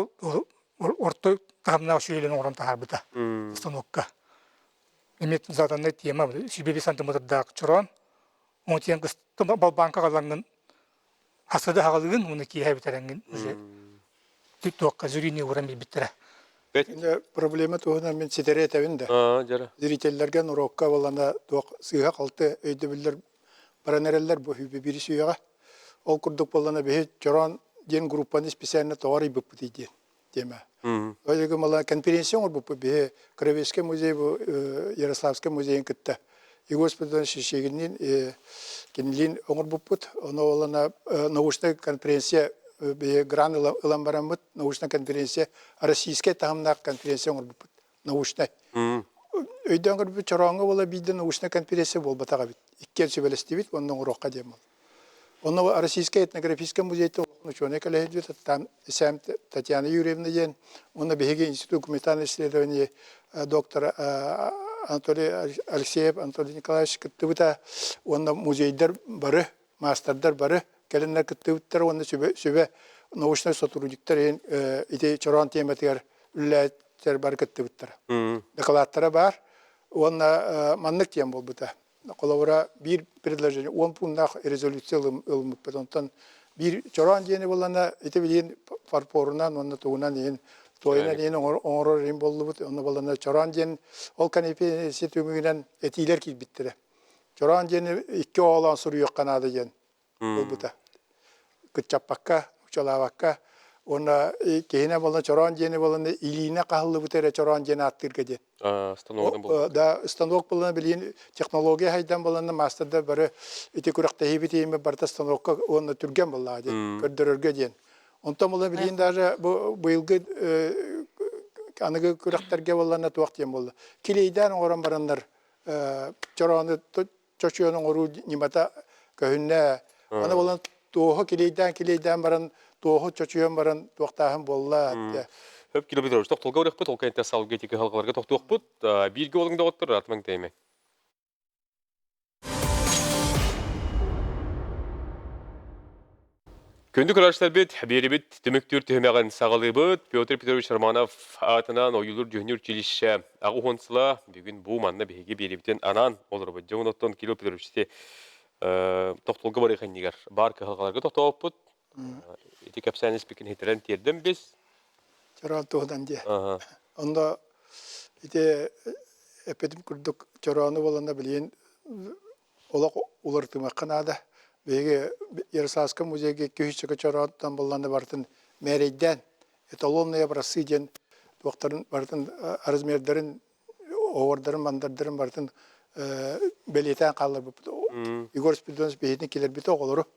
орто таһымнаах үчүгэйлэрин оҥорон таһаарбыта станокка. Эмиэ заданная тема 105 сантиметрдаах чороон. Ону тиэн балбааҥка галаҥҥын Хасыда хаҕалыгын уонна киэһэ бүтэрэҥҥин уже туохха жюрини ууран билбиттэрэ. Проблема туһунан мин ситэри этэбин да. Зрителлэргэ норуокка буолана туох сыыһа-халты өйдөбүллэр баран эрэллэр бу биир сүүйэҕэ. Ол курдук буоллана биһи Чороон диэн группаны специально тоҕо арыйбыппытый диэн. тема. Олег мала конференция оҥорбуппут биһи Кровецкий музей бу Ярославскай музейын кытта Егор Спиридонович Шишигинниин кинилиин оҥорбуппут. Ону олана научнай конференция биһи грант ылан бараммыт научнай конференция российскай таһымнаах конференция оҥорбуппут научнай. Өйдөөн көрбүт чорооҥҥо буола биирдэ научнай конференция буолбатах эбит. Иккиэн сүбэлэстибит уонна оҥоруохха диэн буолла. Онно Российскай этнографическай музейтан улахан учуонай кэлэһилбит Сэм Татьяна Юрьевна диэн уонна биһиги Институт гуманитарных исследований доктора Анатолий Алексеев Анатолий Николаевич кыттыбыта уонна музейдар бары, маастардар бары кэлиннэр кыттыбыттар уонна сүбэ, сүбэ научнай сотрудниктар иһин ити чороон тиэмэтигэр үлэлээттэр бары кыттыбыттара. Дакылааттара баар уонна маннык диэн буолбута. Холобура, биир предложение 10 пунктаах резолюция ылыммыппыт. Онтон биир чороон диэни буллана ити билигин фарфорунан уонна тугунан иһин туойунан иһин оҥорор иһин буоллубут. Онно буллана чороон диэн ол конференция түмүгүнэн этиилэр киирбиттэрэ. Чороон диэни икки оҕолоон суруйуохха наада диэн буолбута. Кыччаппакка, учалаабакка уонна киһинэ буолла чороон диэни буоллана илиинэ хаһыллыбыта эрэ чороон диэн ааттыырга диэн. Станогынан Да, станок буоллана билигин технология хайдан буоллана маастардар бары ити күрэхтэһиибит иһин барыта станокка уонна түргэн буоллаҕа диэн, көрдөрөргө диэн. Онтон буолла билигин даже бу быйылгы аныгы күрэхтэргэ буоллана туох диэн буолла. Килейдээн оҥорон бараннар чороону чочуйан оҥоруу ньымата көһүннэ. Аны буолан туоһу килейдээн-килейдээн баран, туоһу чочуйан баран туохтааһын буолла. Хөп Кирилл Петрович, тохтолго барыахпыт, ол кэнниттэн салгыы ити кыһалҕаларга тохтуохпут. Бииргэ олоҥ доҕоттор, атымаҥ тэйимэҥ. Күндү көрөөччүлэрбит, биэрибит түмүктүүр түһүмэҕин саҕалыыбыт. Петр Петрович Романов аатынан ойуулуур дьүһүнүүр училище аҕыс сыла бүгүн бу манна биһиги биэрибитин анаан олоробут. Дьэ, оттон Кирилл Петрович ити тохтолго барыах иннигэр баар кыһалҕаларга тохтооппут. Ити кэпсээн испикин хитэрэн тиэрдэн бис. Чороон туһунан диэ. Онно ити эппитим курдук чороону буоланна билигин олох уларытымыахха наада. Биһиги Ярославскай музейга 200 чорооттон булланна барытын мээрэйдээн эталонные образцы диэн туохтарын барытын размердарын оһуордарын мандардарын барытын бэлиэтээн хаалларбыппыт. Егор Спиридонович биһигини киллэрбитэ оҕолору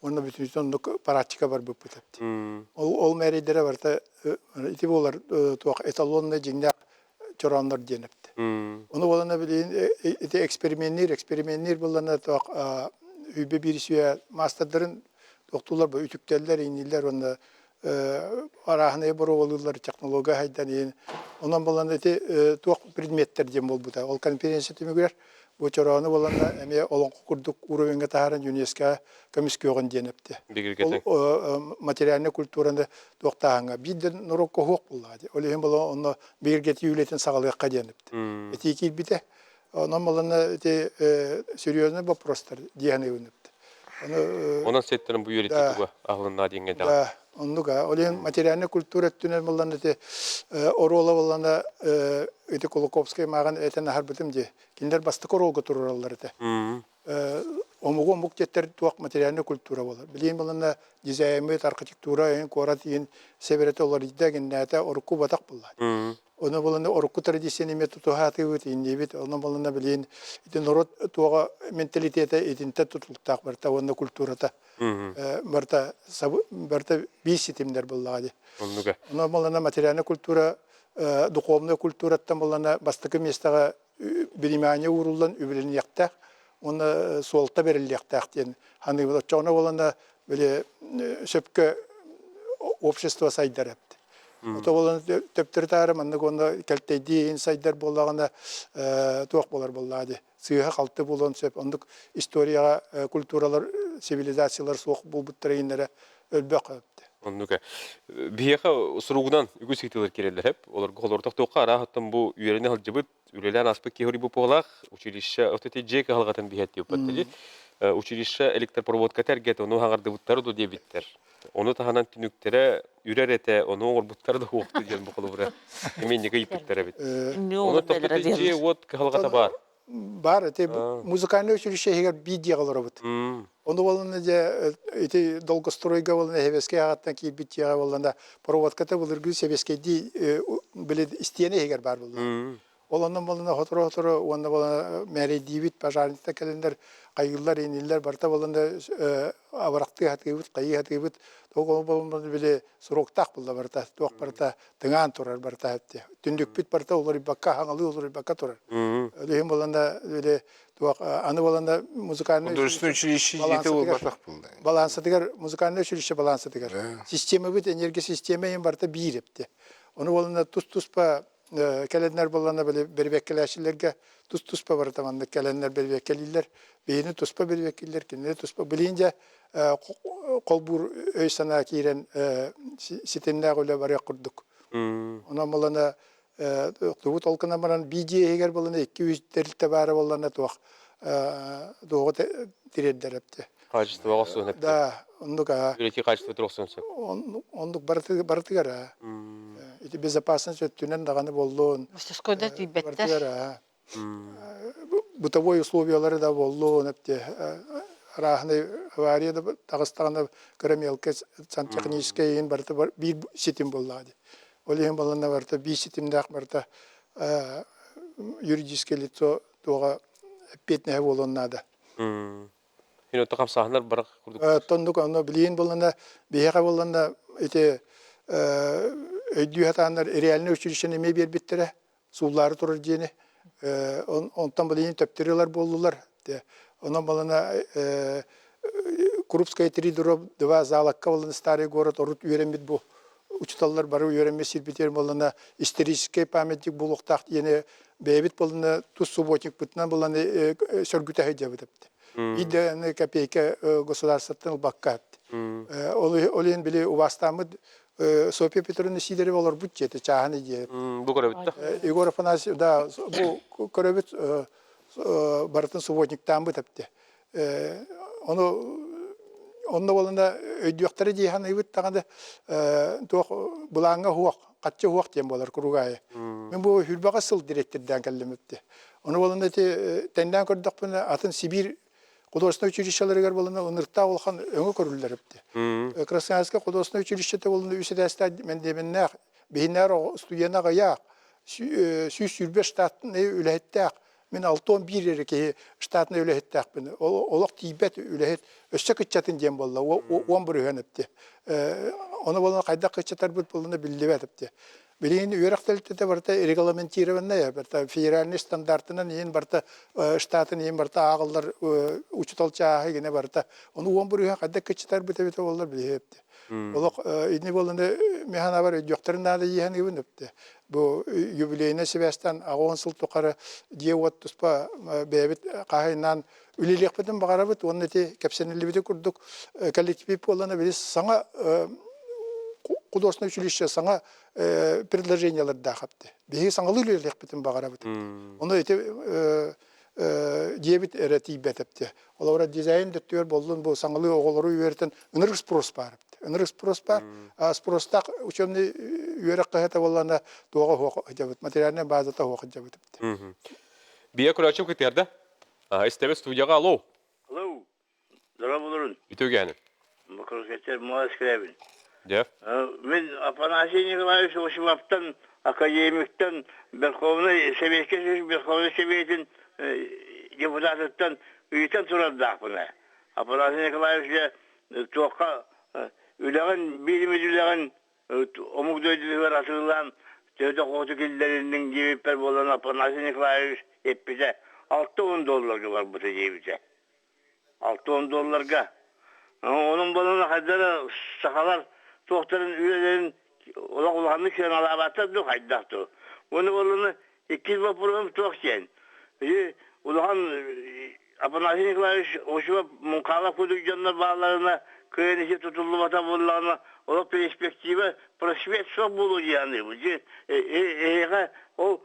уонна бүтүннүүтүн оннук парадчика барбыппыт эбит. Ол ол мээрэйдэрэ барыта ити буолар туох эталонный дьиҥнээх чорооннор диэн эбит. Ону буолана билигин ити эксперименниир эксперименниир буоллана туох үйбэ биир сүө маастардарын туохтуулар бу үтүктэллэр иҥнииллэр уонна арааһынай боруобалыыллар технология хайдан иһин онон буолан ити туох предметтэр диэн буолбута ол конференция түмүгэр бу чороону буоланна эмиэ олоҥхо курдук уровеньга таһааран ЮНЕСКО көмүскүөҕүн диэн эптэ. Ол материальнай культураны туохтааһыҥҥа биир да норуокка уһуох буоллаҕа дии. Ол иһин буолан онно бигэргэтии үлэтин саҕалыахха диэн эптэ. Этии киирбитэ. Онон буоланна ити серьезный вопростар дии саныыбын эптэ. Ону Онон сеттэрин бу үөрэтии туга аһылынна диэҥҥэ Да, оннук Ол иһин материальнай культура өттүнэн буоллан ити оруола буоллана ити Кулаковскай мааҕын этэн аһарбытым дии. Кинилэр бастакы оруолга туруораллар этэ. Омугу омук диэттэр туох материальнай культура буолар. Билигин буланна дизайнмыт, архитектура, эҥин куорат иин сэбэрэтэ уларыйда, гиннээтэ урукку батах булла. Ону буланна урукку традицияны эмиэ тутуһаатыбыт, иинниибит. Ону буланна билигин ити норуот туоҕа менталитета итинтэн тутулуктаах барыта уонна культурата барыта барыта биир ситимнэр буллаҕа дии. Оннуга. Ону буланна материальнай культура духовнай культураттан буланна бастакы миэстэҕэ биримээнньэ ууруллан үбүлэниэхтээх уонна суолта бэриллиэхтээх диэн саныыбын. Оччоҕуна буолана били сөпкө общество сайдар эбит. Ото буолан төптөрү-таары маннык уонна кэлтэйдии иһин сайдар буоллаҕына туох буолар буоллаҕа дии. Сыыһа-халты буолуон сөп. Оннук историяҕа культуралар, цивилизациялар суох буолбуттара иһиннэрэ өлбөх эбит. Оннук. Биһиэхэ суругунан үгүс ыйытыылар киирэллэр эп. Олорго олордохтуохха арааһыттан бу үөрэнэ сылдьыбыт, үлэлээн ааспыт киһи бу буолаах училище вот эти дьиэ кыһалҕатын биһиэттии ди училище электропроводката эргэтэ ону хаҥардыбыттар ду диэбиттэр. Ону таһынан түнүктэрэ үрэр этэ, ону оҥорбуттар да уохту диэн бу холобура именника ыйыппыттар эбит. Ону тохтот дьиэ уот кыһалҕата баар. Бар ити музыкальнай училище иһигэр биир дьиэҕэ олоробут. Ону буоллана дьэ ити долгостройга буоллана Сэбиэскэй аҕаттан киирбит дьиэҕэ буоллана проводката былыргы сэбиэскэйдии били истиэнэ иһигэр баар буолла. Ол онон буоллана сотору-сотору уонна буоллана мээрэйдиибит пожарниктар кэлэннэр хайыыллар иниллэр барыта буоллана абырахтыы сатыыбыт хайыы сатыыбыт тоҕо буоллана били сроктаах буолла барыта туох барыта тыҥаан турар барыта түннүкпүт барыта уларыйбакка хаҥалыы уларыйбакка турар ол иһин буоллана били туох аны буоллана музыкальный Художественное училище дьиэтэ буолбатах буолла. балансатыгар музыкальное училище балансатыгар системабыт энергосистема иһин барыта биир эпти ону буоллана тус-туспа кэлэннэр буоллана били бэрибэккэлээччилэргэ тус-туспа барыта маннык кэлэннэр бэрибэккэлииллэр биһини туспа бэрибэккэлииллэр кинини туспа билигин дьэ холбуур өй-санаа киирэн ситимнээх үлэ барыах курдук. Онон буоллана тугу толкунан баран биир дьиэ иһигэр буоллана 2-3 тэрилтэ баара буоллана туох туоҕу тириэрдэр эбитэ. Качествоҕа охсуон эбитэ. Да, оннук аа. Үлэтии качествотыгар охсуон сөп. Оннук барытыгар аа. Ити безопасность өттүнэн даҕаны буоллун. Мастерскойда тиийбэттэр. Барытыгар аа. Бытовой условиялары да буоллун эпти арааһынай авария да таҕыстаҕына кыра мелкэй сантехническэй иһин барыта биир ситим буоллаҕа дии. Ол иһин буолланна барыта биир ситимнээх барыта юридическое лицо туоҕа эппиэтинэһэ буолуон наада. Мин отто хамсааһыннар барах курдук. Тоннук онно билигин буоллана биһиэхэ буоллана ити өйдүү сатааннар реальнай училищены эмиэ биэрбиттэрэ сууллаары турар дьиэни онтон билигин төптөрү ылар буоллулар. Онон балана Крупская три дробь два залакка боллана старый город орут үөрэммит бу учуталлар бары үөрэммит сирбитигэр боллана исторический памятник буолуохтаах диэни бэйэбит боллана тус субботникпытынан боллана сөргүтэ сылдьабыт эбит. Биир копейка государствоттан ылбакка Ол иһин били убаастааммыт Софья Петровна Сидорова олорбут дьиэтэ, чааһынай дьиэ. Бу көрөбүт да? Егор Афанасьевич, да, бу көрөбүт барытын субботниктааммыт эбитэ. Ону онно буолана өйдүөхтэрэ дии саныыбыт даҕаны туох былааҥҥа уһуох, хаччы уһуох диэн буолар куруук аайы. Мин бу хүрбэҕэ сыл дириэктирдээн кэллим эбитэ. Ону буолана ити тэҥнээн көрдөхпүнэ атын Сибиир художественнай училищеларыгар буолана ынырыктаах улахан өҥө көрүллэр эбит. Красноярскай художественнай училищета буолана үс этээстээх мэндиэмэннээх, биһинээр студент аҕыйах, 120 штатнай үлэһиттээх, мин 61 эрэ киһи штатнай үлэһиттээхпин. Олох тиийбэт үлэһит өссө кыччатын диэн буолла, 10% эбит. Ону буолан хайдах кыччатарбыт буолана биллибэт эбит. Билигин үөрэх тэрилтэтэ барыта регламентированная, барыта федеральный стандартынан иһин барыта штатын иһин барыта ааҕыллар учутал чааһы гинэ барыта. Ону уон буруйа хайдах кыччатарбыт эбитэ буоллар билиһиэпти. Олох ини буоланы механабар өйдүөхтэрин наада иһэн гыбын өптө. Бу юбилейнай сибээстэн аҕыс сыл тухары дьиэ-уот туспа бэйэбит хаһайнаан үлэлиэхпитин баҕарабыт уонна ити кэпсэниллибити курдук коллектив буоллана били саҥа художественное училище саҥа предложениелардаах эбит. Биһиги саҥалыы үлэлиэхпитин баҕарабыт. Ону ити диэбит эрэ тиийбэт эбит. Олоро дизайн дөттүгэр боллун бу саҥалыы оҕолору үөрэтэн ынырык спрос баар эбит. Ынырык спрос баар. Спростаах учебный үөрэх кыһата буоллана туоҕа хуох дьабыт, материальная базата хуох дьабыт эбит. Бия көрөөччүм кытыарда. Истэбит студияҕа алло. Алло. Дорооболорун. Үтүгэн. Мокрокетер Москвабин. Дьэ. Мин Афанасий Николаевич Осиповтан, академиктан, Верховнай Советскай Союз Верховнай Советин депутатыттан ыйытан турардаахпын. Афанасий Николаевич туохха үлэҕин, биир үлэҕин омук дойдутугар атыылаан төһө дохуоту киллэринниҥ диэбиппэр буолан Афанасий Николаевич эппитэ 60 долларга барбыта диэбитэ. 60 долларга. Онон буолан хайдара сахалар туохтарын үлэлэрин олох улаханнык сыаналаабаттар дуу хайдах дуу. Уонна буоллуна иккис боппуруоһум туох диэн. Улахан Афанасий Николаевич Осипов Муҥхаалап курдук дьоннор баалларына кыайан ити тутуллубата буоллаҕына олох перспектива просвет суох буолуо дии саныыбын. Эһиэхэ ол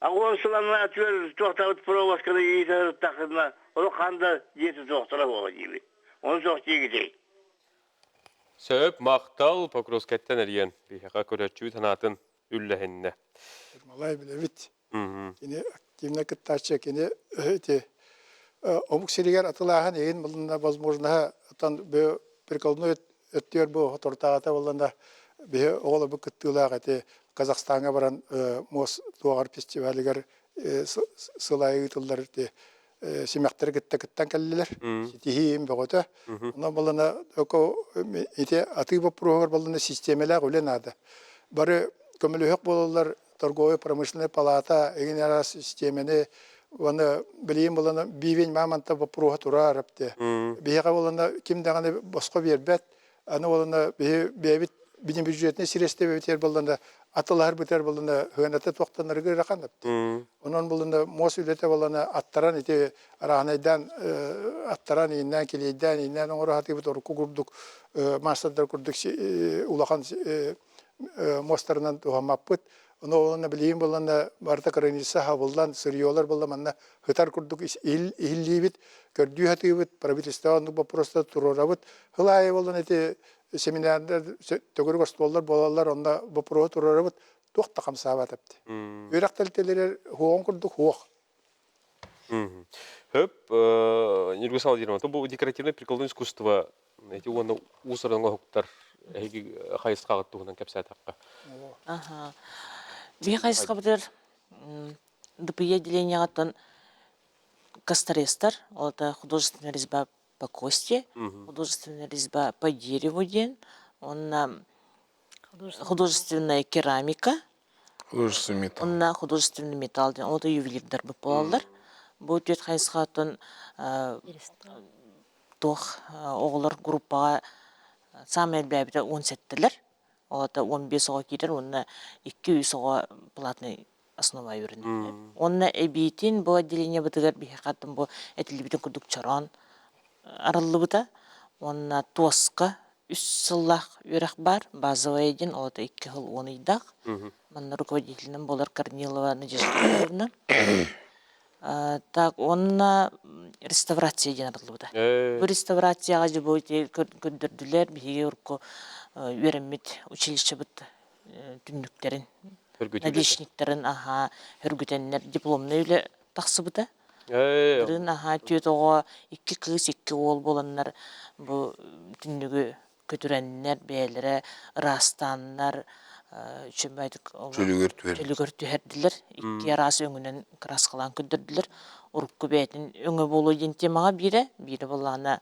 Аҕуон сыланна түөр туохтаабыт провосканы иитэ сырыттаххына олох хаан да дьиэ тутуохтара буола диибит. Ону суох диигитий? Сөп, махтал Покровскайтан эрийэн биһиэхэ көрөөччүбүт санаатын үллэһиннэ. Ермолай билэбит. Кини активно кыттааччы, кини ити омук сиригэр атылааһын игин булунна возможноһа отон прикладной өттүгэр бу хотортааҕыта буоллана биһи оҕолорбут кыттыылаах ити Казахстаҥҥа баран муос туоҕар фестивалыгар сыл аайы ыытыллар ити симэхтэри кытта кыттан кэллилэр. Ситиһиим бөҕөтө. Онон буоллана ити атыы боппуруоһугар буоллана систиэмэлээх үлэ наада. Бары көмөлөһөх буолаллар торговая промышленная палата эҥин араас систиэмэни уонна билигин буоллана бивень мамонта боппуруоһа турар эпте. Биһиэхэ буоллана ким даҕаны босхо биэрбэт. Аны буоллана биһи бэйэбит бини бюджетнай сирэстибэбитигэр буоллана атылаһар бытар буоллана хыаната туохтанарыгар ырахан эпте. Онон буоллана муос үлэтэ буоллана аттаран ити арааһынайдаан аттаран ииннээн килиэйдээн ииннээн оҥоро сатыыбыт урукку курдук маастардар курдук улахан муостарынан туһаммаппыт. Ону уонна билигин буолланна барыта граница хабыллан, сырьелар буолла манна хытар курдук иһиллиибит, көрдүү сатыыбыт, правительство оннук боппуруостары туруорабыт. Сыл аайы буоллан ити семинардар, төгүрүк остуоллар буолаллар, онно боппуруоһу туруорабыт, туох да хамсаабат эбит. Үөрэх тэрилтэлэригэр хуоҕун курдук хуох. Хөп, Ньургу Владимировна, бу декоративное прикладное искусство эти уонна уус-уран оһуктар эһиги хайысхаҕыт туһунан кэпсээтэххэ. Аха. Биһи хайысхабытыгар ДПЕ отделениеҕыттан косторезтар, ол это художественная резьба по кости, художественная резьба по дереву диэн, уонна художественная керамика, Художественный металл. Онна художественный металл диэн ол ювелирдарбыт буолаллар. Бу түөрт хайысхаттан туох оҕолор группаҕа саамай элбээбитэ уон сэттэлэр. Ол аата 15 оҕо киирэр уонна 2-3 оҕо платный основа үөрэнэр. Уонна эбиитин бу отделениебытыгар биһиэхэ бу этиллибитин курдук чороон арыллыбыта. Уонна туоска үс сыллаах үөрэх баар, базовая диэн, ол это икки сыл уон ыйдаах. Манна руководителинэн буолар Корнилова Надежда Петровна. Так, уонна реставрация диэн арыллыбыта. Бу реставрацияҕа дьэ бу көрдөрдүлэр биһиги урукку үөрэммит училищебыт түннүктэрин, наличниктарын аһаа хөргүтэннэр дипломнай үлэ тахсыбыта. Былырыын аһаа түөрт оҕо, икки кыыс, икки уол буоланнар бу түннүгү көтүрэннэр, бэйэлэрэ ыраастааннар үчүгэйдик Чөлүгэр түһэр. чөлүгэр түһэрдилэр. Икки араас өҥүнэн кырааскалаан көрдөрдүлэр. Урукку бэйэтин өҥө буолуо диэн темаҕа биирэ, биирэ буоллаҕына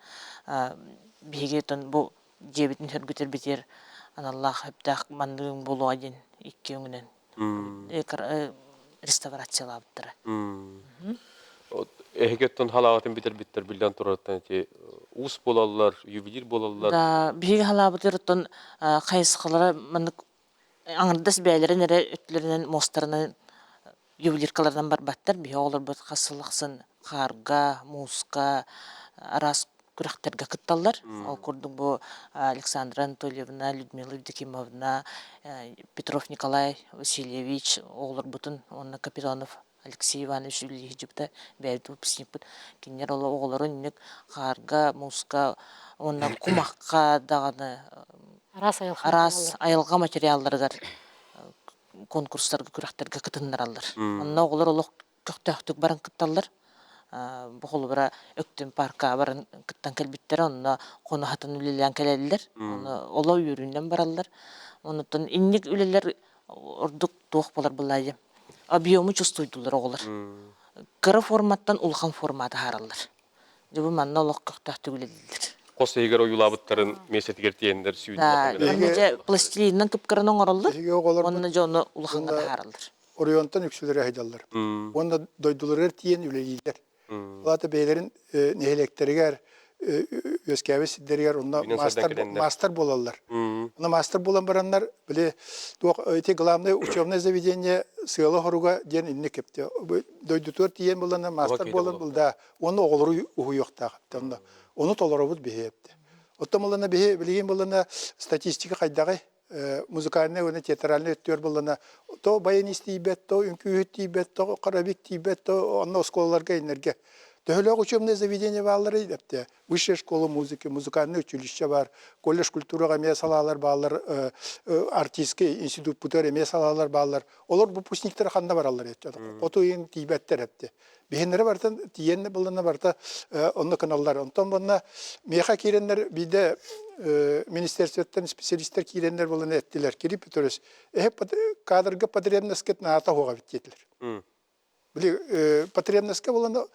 биһиги оттон бу дьиэбитин сөргүтэрбитигэр аналлаах сөптөөх манныгын буолуоҕа диэн икки өҥүнэн реставрациялаабыттара. Эһиги оттон халаабытын бүтэрбиттэр биллэн турарыттан ити уус буолаллар, ювелир буолаллар. Да, биһиги халаабытыгар оттон хайысхалара маннык аҥардас бэйэлэрин эрэ өттүлэринэн муостарынан ювелиркаларынан барбаттар. Биһи оҕолорбут хас сыл ахсын хаарга, мууска араас күрэхтэргэ кытталлар. Ол курдук бу Александра Анатольевна, Людмила Евдокимовна, Петров Николай Васильевич оҕолорбутун уонна Капитонов Алексей Иванович үлэлиһдьибитэ бэйэбит выпускникпыт. Кинилэр ол оҕолорун инник хаарга, мууска уонна кумахха даҕаны араас айылҕа материалларыгар конкурстарга, күрэхтэргэ кытыннараллар. Онно оҕолор олох көхтөөхтүк баран кытталлар. Бу холобура Өктөм парка баран кыттан кэлбиттэр, онно хоно-хатан үлэлээн кэлэллэр. Ону оло үөрүүнэн бараллар. Онуттан инник үлэлэр ордук туох буолар былаайы объему чувствуйдулар оҕолор. Кыра форматтан улахан форма таһаараллар. Дьэ бу манна олох көхтөөхтүк үлэлииллэр. Хос иһигэр ойуулаабыттарын миэстэтигэр тиийэннэр сүүнэ Да, манна дьэ пластилинынан кыпкыран оҥороллор. Биһиги оҕолорбут Уонна дьэ ону улахаҥҥа таһаараллар. оройуонтан үксүлэрэ сылдьаллар. Уонна дойдуларыгар тиийэн үлэлииллэр. Ол аата бэйэлэрин нэһилиэктэригэр үөскээбит сирдэригэр онно маастар, маастар буолаллар. Онно маастар буолан бараннар, били туох ити главное учебное заведение сыала-хоруга диэн инник кэпте. Дойдутугар тиийэн буланна маастар буолан булда уонна оҕолору уһуйуохтаах онно. Ону толоробут биһи эпте. Оттон булана биһи билигин булана статистика хайдаҕый? Музыкальнай уонна театральнай өттүгэр буллана то баянист тиийбэт, то үҥкүүһүт тиийбэт, то хоровик тиийбэт, то онно оскуолаларга иннэргэ. Төһөлөөх учебное заведение баалларый эптэ? Высшая школа музыки, музыкальное училище бар, колледж культураҕа эмиэ салаалар бааллар, артистский институт эмиэ салаалар бааллар. Олор выпускниктар ханна бараллар эттэ? Хоту иин тиийбэттэр эптэ. Биһиннэри барытын тиийэн буллана барыта онно кыналлар. Онтон манна миэхэ киирэннэр биирдэ министерствоттан специалистер киирэннэр булан эттилэр. Кирип Петрович, эһэ кадрга потребностькыт наата хуоҕа бит диэтилэр. Били потребностька булана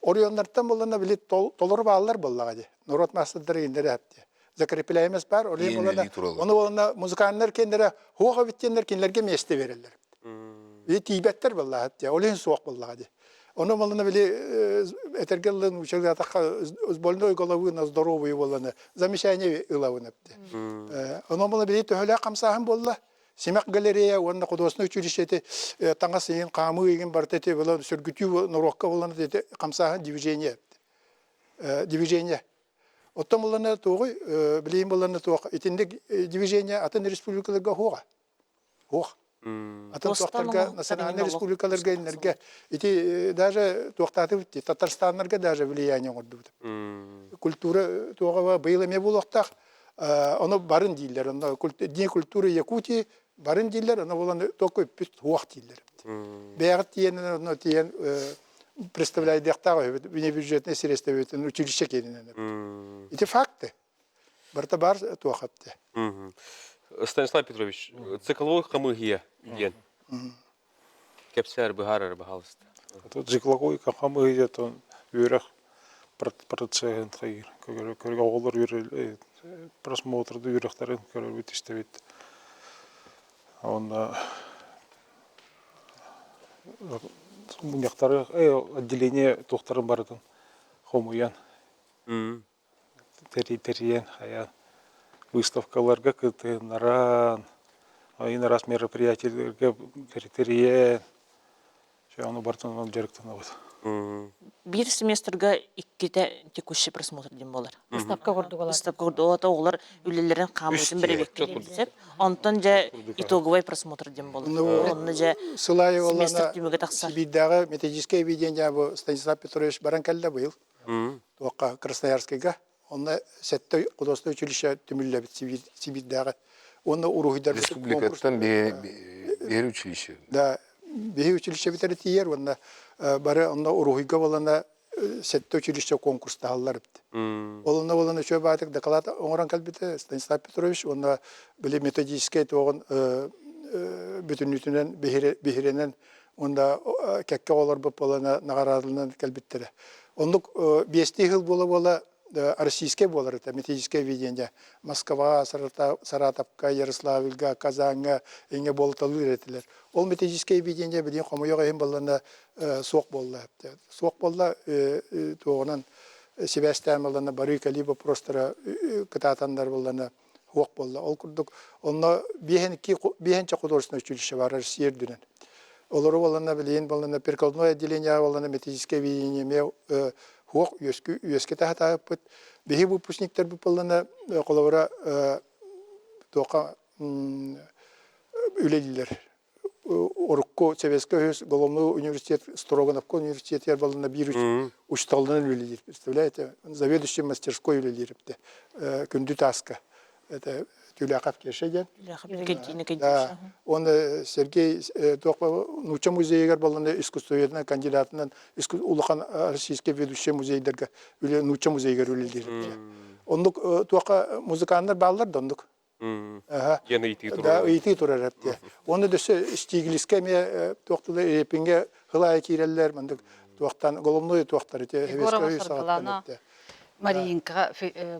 оройуоннартан булана били толору бааллар буоллаҕа дии. Норуот маастардара иннere апти. Закрепляемость бар, ол булана оны булана музыканнар кендere хуоҕа бит диэннэр кинилэргэ миэстэ береллер. Били тиийбэттэр буоллаҕа дии, ол иһин суох буоллаҕа дии. Ону малына били этэргэ дылы нуучалаатахха с больной головы на здоровую буолланы замечание ылабын эпти. Ону малына били төһөлөөх хамсааһын буолла. Симэх галерея уонна художественное училище ити таҥас иһин, хаамыы иһин барыта ити буолан сөргүтүү норуокка буолан ити хамсааһын движение. Движение. Оттон буллана туоҕуй, билигин буллана туох итинник движение атын республикаларга уоҕа. Ох. Атын туохтарга национальнай республикаларга иннэргэ ити даже туохтаатыбыт Татарстаннарга даже влияние оҥордубут. Культура туоҕа быйыл эмиэ буолуохтаах. Ону барын дииллэр. Онно Дни культуры Якутии барын дииллэр, ону булан только үппүт хуох дииллэр. Бэйэҕит тиийэн онно тиийэн представляйдыахтаах үһүбүт внебюджетный средства училище киэнинэн. Ити факты. Барыта баар туох эптэ. Станислав Петрович, цикловой хамыыһыйа диэн кэпсээр быһаарар баһаалыста. Цикловой хамыыһыйа үөрэх процеһын хайыр. Оҕолор просмотрды үөрэхтэрин көрөбүт истэбит. Онно мунньахтары отделение туохтарын барытын хомуйан тэрийэн хайаан выставкаларга кытыннаран айын араас мероприятиелэргэ тэрийэн ону барытын дьарыктанабыт. Биир семестрга иккитэ текущий просмотр диэн буолар. Выставка курдук Выставка курдук. Ол оҕолор үлэлэрин хаамыытын бэрэбиэркэлиир сөп. Онтон дьэ итоговый просмотр диэн буолар. Онно дьэ семестр түмүгэ тахсар. Сибиирдээҕи методическое объединение бу Станислав Петрович баран кэллэ быйыл. Туохха Красноярскайга онно сэттэ художественное училище түмүллэбит Сибиирдээҕи уонна уруһуйдар Республикаттан биһиги училище. Да, биһиги училищебитэр тиийэр уонна бары онно уруһуйга буолана сэттэ училище конкурстаһаллар эбит. Ол онно буолан үчүгэй баатык доклад оҥорон кэлбитэ Станислав Петрович уонна били методическай туоҕун бүтүннүүтүнэн биһирэнэн уонна кэккэ оҕолорбут буолана наҕараадаланан кэлбиттэрэ. Оннук биэстии сыл буола-буола российскай буолар этэ методическое ведение. Москваҕа, Саратовка, Ярославльга, Казаҥҥа иҥэ буолуталыыр этилэр. Ол методическое ведение билигин хомойуох иһин буоллана суох буолла. Суох буолла туоҕунан сибээстээн буоллана барыы-кэлии вопростара кытаатаннар буоллана суох буолла. Ол курдук онно биэһинчэ художественное училище баар Россия үрдүнэн. Олору буоллана билигин буоллана прикладное отделение буоллана методическое объединение эмиэ суох үөскү үөскэ таһатаабыппыт. Биһи выпускниктарбыт буоллана холобура туохха үлэлииллэр урукку Советскай Союз Головной университет Строгановка университетигэр балына биир учууталынан үлэлиир. Представляете, заведующий мастерской үлэлиир эбитэ. Күндү тааска. Это Түүлээхэ Кеша диэн. Түүлээхэ Да, он Сергей туох нуучча музейыгар буоллана искусствоведынан кандидатынан улахан российский ведущий музейдарга үлэ нуучча музейыгар үлэлиир. Оннук туохха музыканнар бааллар да оннук. Диэн ыйытыы турар. Да, ыйытыы турар эптэ. Уонна дөссө Стиглиска эмиэ туох тылы Репинге хылаайа киирэллэр, мандык туохтан головной туохтар ити Егорова Саргылана Мариинка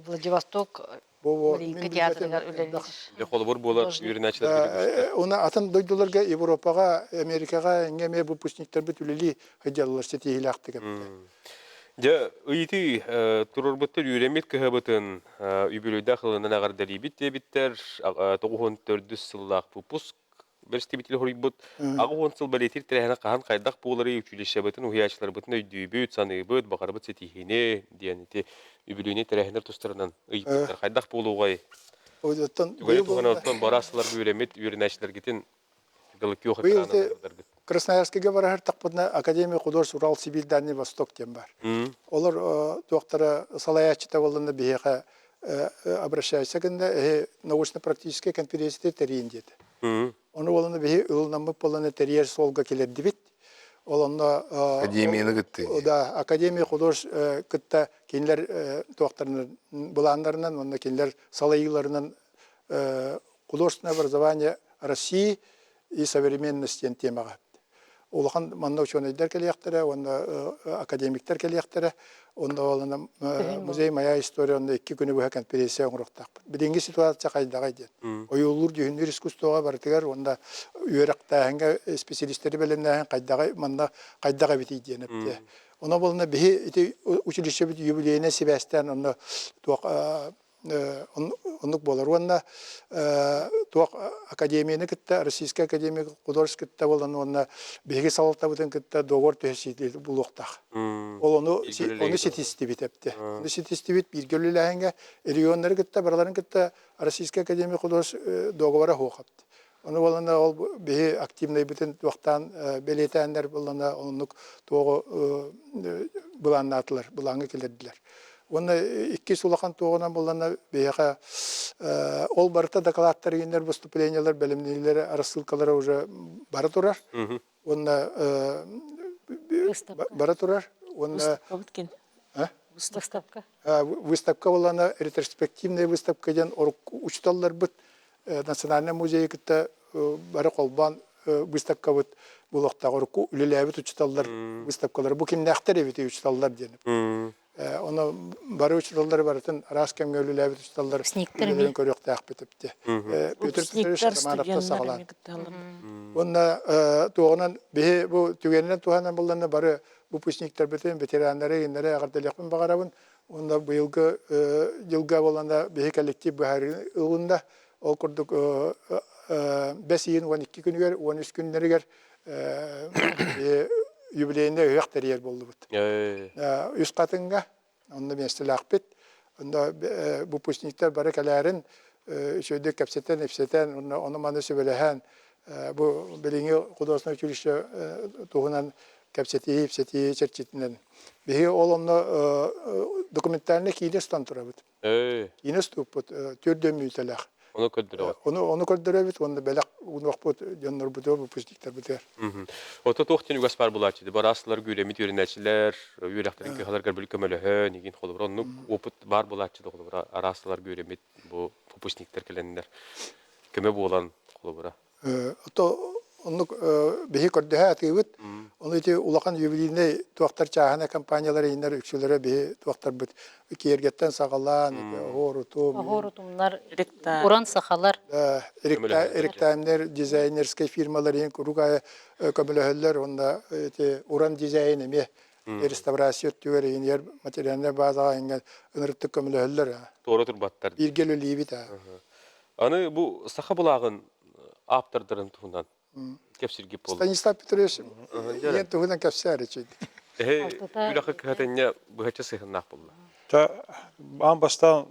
Владивосток Мариинка театрыгар үлэлиир. Холобур буолар үөрэнээччилэргэ Уна атын дойдуларга Европаҕа, Америкаҕа эҥҥэ эмиэ выпускниктарбыт үлэлии сылдьаллар ситиһиилээхтик эптэ. Дьэ, ыйытыы туруорбуттар үөрэммит кыһабытын үбүлүөйдээх ылынан эҕэрдэлиибит диэбиттэр. 94 сыллаах выпуск бэрэстэбиитэл хоруйбут. 80 сыл бэлиэтиир тэрээһинэ хаһан хайдах буоларый училищебытын, уһуйааччыларбытын өйдүүбүт, саныыбыт, баҕарабыт ситиһиини диэн ити үбүлүөйнэй тэрээһиннэр тустарынан ыйыппыттар. Хайдах буолуоҕай? Түгэни туһанан оттон бара сылларга үөрэммит үөрэнээччилэргитин Быйыл Красноярскайга бараһыртахпытына Академия художеств Урал Сибирь Дальний Восток диэн бар. Олор туохтара салайааччыта буолланна биһиэхэ обращайся гынна эһи научно-практическай конференция тэрийин диэтэ. Ону буолланна биһи ылынаммыт буолланна тэрийэр суолга килэрдибит. Ол онно Академияны кытта. Да, Академия художеств кытта кинилэр туохтарынан былааннарынан уонна кинилэр салайыыларынан художественное образование России и современность диэн темаҕа. Улахан манна учуонайдар кэлиэхтэрэ уонна академиктар кэлиэхтэрэ. Онно буолана музей «Моя история» онно икки күнү быһа конференция оҥоруохтаахпыт. Билиҥҥи ситуация хайдаҕай диэн. Ойуулуур дьүһүннүүр искусствоҕа барытыгар уонна үөрэхтээһиҥҥэ специалистэри бэлэмнээһин хайдаҕай манна хайдах эбитий диэн эптэ. Онно буолана биһи ити училищебыт юбилейинэн сибээстээн онно туох оннук буолар. Уонна туох академияны кытта, Российская академия художеств кытта буолан уонна биһиги салалтабытын кытта договор түһэрсиитин булуохтаах. Ол ону, ону ситистибит эпти. Ону ситистибит бииргэ үлэлээһиҥҥэ регионнары кытта барыларын кытта Российская академия художеств договора суох эпти. Ону буолана ол биһи активнайбытын туохтаан бэлиэтээннэр буоллана оннук туоҕу былааннаатылар, былааҥҥа киллэрдилэр. Уонна иккис улахан туоҕунан буоллана биһиэхэ ол барыта докладтар иһиннэр выступлениелар бэлэмнииллэрэ рассылкалара уже бара турар. Уонна бара турар. Уонна Выставка. Выставка буоллана ретроспективная выставка диэн учуталларбыт Национальнай музейы кытта бары холбоон выставкабыт булуохтаах урукку үлэлээбит учууталлар выставкалары бу кимнээхтэр эбитий учууталлар диэн. Ону бары учууталлары барытын араас кэмҥэ үлэлээбит учууталлар үлэлэрин көрүөхтээхпит эбит. Петр Петрович Романовтан саҕалаан. Уонна туоҕунан биһи бу түгэнинэн туһанан булланна бары выпускниктарбытын, ветераннары, иннэри эҕэрдэлиэхпин баҕарабын. Уонна быйылгы дьылга буоллана биһи коллектив быһаарыы ылынна. Ол курдук бэс ыйын 12 күнүгэр, 13 күннэригэр юбилейный ыһыах тэрийэр буоллубут. Үс хатыҥҥа, онно миэстэлээхпит. Онно выпускниктар бары кэлээрин үчүгэйдик кэпсэтэн, ипсэтэн, онно ону-маны сүбэлэһэн, бу билиҥҥи художественное училище туһунан кэпсэтии, ипсэтии чэрчитинэн Биһиги ол онно документальнай киинэ устан турабыт. Киинэ устубуппут түөрт мүнүүтэлээх. Ону көрдөрөҕүт. Ону, ону көрдөрөбүт уонна бэлэх уунуохпут дьоннорбутугар, выпускниктарбытыгар. Ото туох диэн үгэс баар булааччы бараасылар үөрэммит үөрэнээччилэр үөрэхтэрин кыһаларгар били көмөлөһөн игин холобура оннук опыт баар булааччы да холобура араас сылларга үөрэммит бу выпускниктар кэлэннэр көмө буолан холобура Ото оннук биһи көрдөһө атыыбыт. Ону ити улахан юбилейнай туохтар чааһынай компаниялар иһиннэр үксүлэрэ биһи туохтарбыт киэргэттэн саҕалаан оһуор утум Оһуор утумнар, уран сахалар. Ректаймнер дизайнерскай фирмалар иһин куруук аайы көмөлөһөллөр уонна ити уран дизайн эмиэ реставрация өттүгэр иһинигэр материальнай базаҕа иҥҥэ ынырыктык көмөлөһөллөр. Туора турбаттар. Бииргэ үлэлиибит. Аны бу саха былааҕын ааптардарын туһунан кэпсиргип буолла. Станислав Петрович ийэн туһунан кэпсээр үчүйдик. Эһи үлэхэ кыһатынньа быһаччы сыһыннаах буолла. Та аан бастаан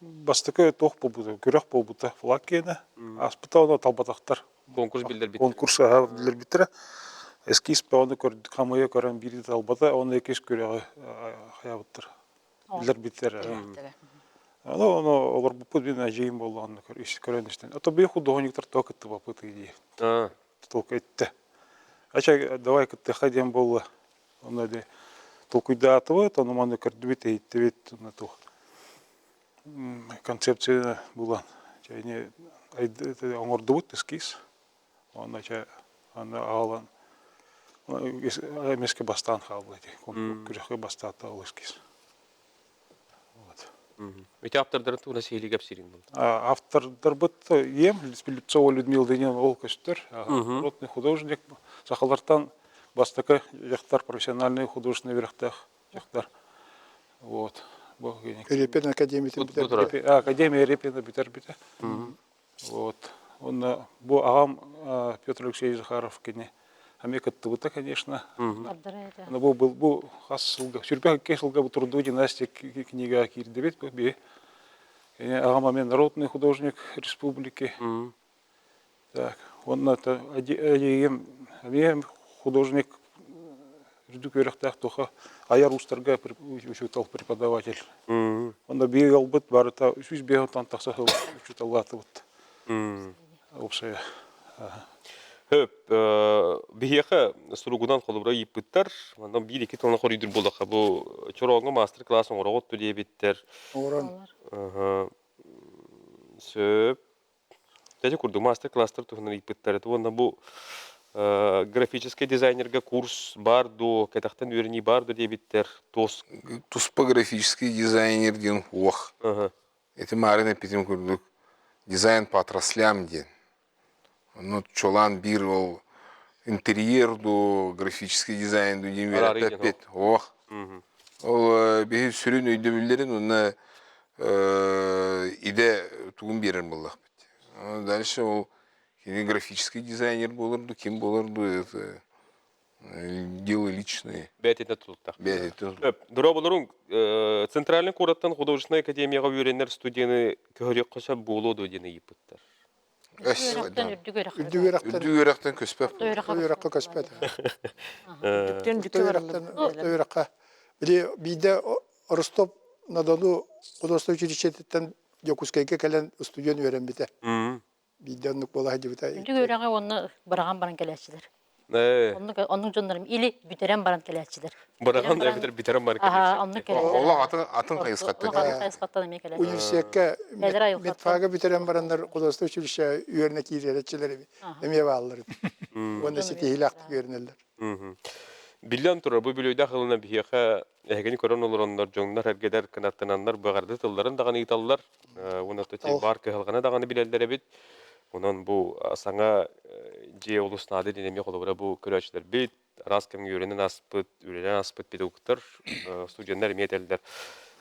бастакы туох буолбута, күрэх буолбута флаг киэнэ. Ааспыта ону талбатахтар. Конкурс биллэрбиттэр. Конкурс биллэрбиттэрэ. Эскиз бөҕөнү көрдүк, хамыйа көрөн биирди талбата, оны иккис күрэҕи хайаабыттар. Биллэрбиттэр. Ону ону олорбуппут мин эдьиийим буоллаҕына көрөн истэн. А то бии художниктар тоҕо кыттыбаппыт дии. Толку эттэ. Ача давай кыттыахха диэн буолла. Онно де толкуйдаатыбыт, ону маны көрдүбүт, иһиттибит, онно туох концепция булан чайни оҥордубут эскиз. Онно чэ аны аҕалан эмискэ бастаан хаалла ити күрэххэ бастаата ол эскиз. Ити автордарын туһунан сиһилии кэпсиирин буолла. Автордарбыт ийэм Липцова Людмила Даниловна ол көстөр. Народный художник. Сахалартан бастакы дьахтар профессиональный художественный үөрэхтээх дьахтар. Вот. Репин академиятын бүтэрбитэ. Академия Репина бүтэрбитэ. Вот. Уонна бу аҕам Петр Алексеевич Захаров кини эмиэ кыттыбыта, конечно. Аны бу бу хас сылга, сүрбэх сылга бу Трудовой династия книга киирдибит. Бу би аҕам эмиэ народный художник республики. Так, уонна эдьиийим эмиэ художник үрдүк үөрэхтээх туха айар уустарга учуутал преподаватель. Онно биир ыалбыт барыта 305 тахса сыл учууталлаатыбыт. Уопсайа. Хөп, биһиэхэ суругунан холобура ыйыппыттар. Манна биир-икки тылынан хоруйдуур буоллахха, бу чорооҥҥо маастар-класс оҥороҕут диэбиттэр. Оҥорон. Сөп. Ити курдук маастар-класстар туһунан ыйыппыттар этэ уонна бу графическай дизайнерга курс баар дуо, кэтэхтэн үөрэнии баар дуо диэбиттэр туос Туспа графический дизайнер диэн уох. Ити маарын эппитим курдук дизайн по отраслям диэн. Ону чолаан биир ол интерьер дуу, графический дизайн дуу диэн үөрэппэппит. Ох. Ол биһи сүрүн өйдөбүллэрин уонна идэ тугун биэрэр буоллахпыт. Дальше ол кини графический дизайнер буолар дуу, ким буолар дуу, это дело личное. Бэйэтинэн тутулуктаах. Бэйэтинэн. Дорооболоруҥ, Центральный куораттан художественнай академияҕа үөрэнэр студияны көһөрүөххэ сөп буолуо дуо диэн ыйыппыттар. Үөрэхтэн үрдүк үөрэххэ. Үрдүк үөрэхтэн. Үрдүк үөрэхтэн көспөт. Үөрэххэ көспөт. Үрдүктэн үрдүккэ үөрэхтэн үөрэххэ. Били биирдэ Ростов на Дону художественнай училищетыттан Дьокуускайга кэлэн устудьуон үөрэммитэ. Биирдэ оннук буола сылдьыбыта. Үрдүк үөрэҕи уонна быраҕан баран кэлээччилэр. Оннук оннук дьоннорум или бүтэрэн баран кэлээччилэр. Быраҕан эбэтэр бүтэрэн баран кэлээччилэр. Оннук кэлээччилэр. Олох атын атын хайысхаттан. Олох атын хайысхаттан эмиэ кэлээччилэр. Университекка медфага бүтэрэн бараннар художественное училище үөрэнэ киирээччилэр эмиэ бааллар. Уонна ситиһиилээхтик үөрэнэллэр. Биллэн турар, бу бүлүүдээх ылына биһиэхэ эһигини көрөн олороннор, дьоҥнор эргэтэр кынаттананнар быҕарды тылларын даҕаны ыыталлар. Уонна баар кыһалҕаны даҕаны билэллэр эбит. Онон бу саҥа дьиэ олус наада диэн эмиэ холобура бу көрөөччүлэрбит, араас кэмҥэ үөрэнэн ааспыт, үлэлээн ааспыт педагогтар, студеннар эмиэ этэллэр.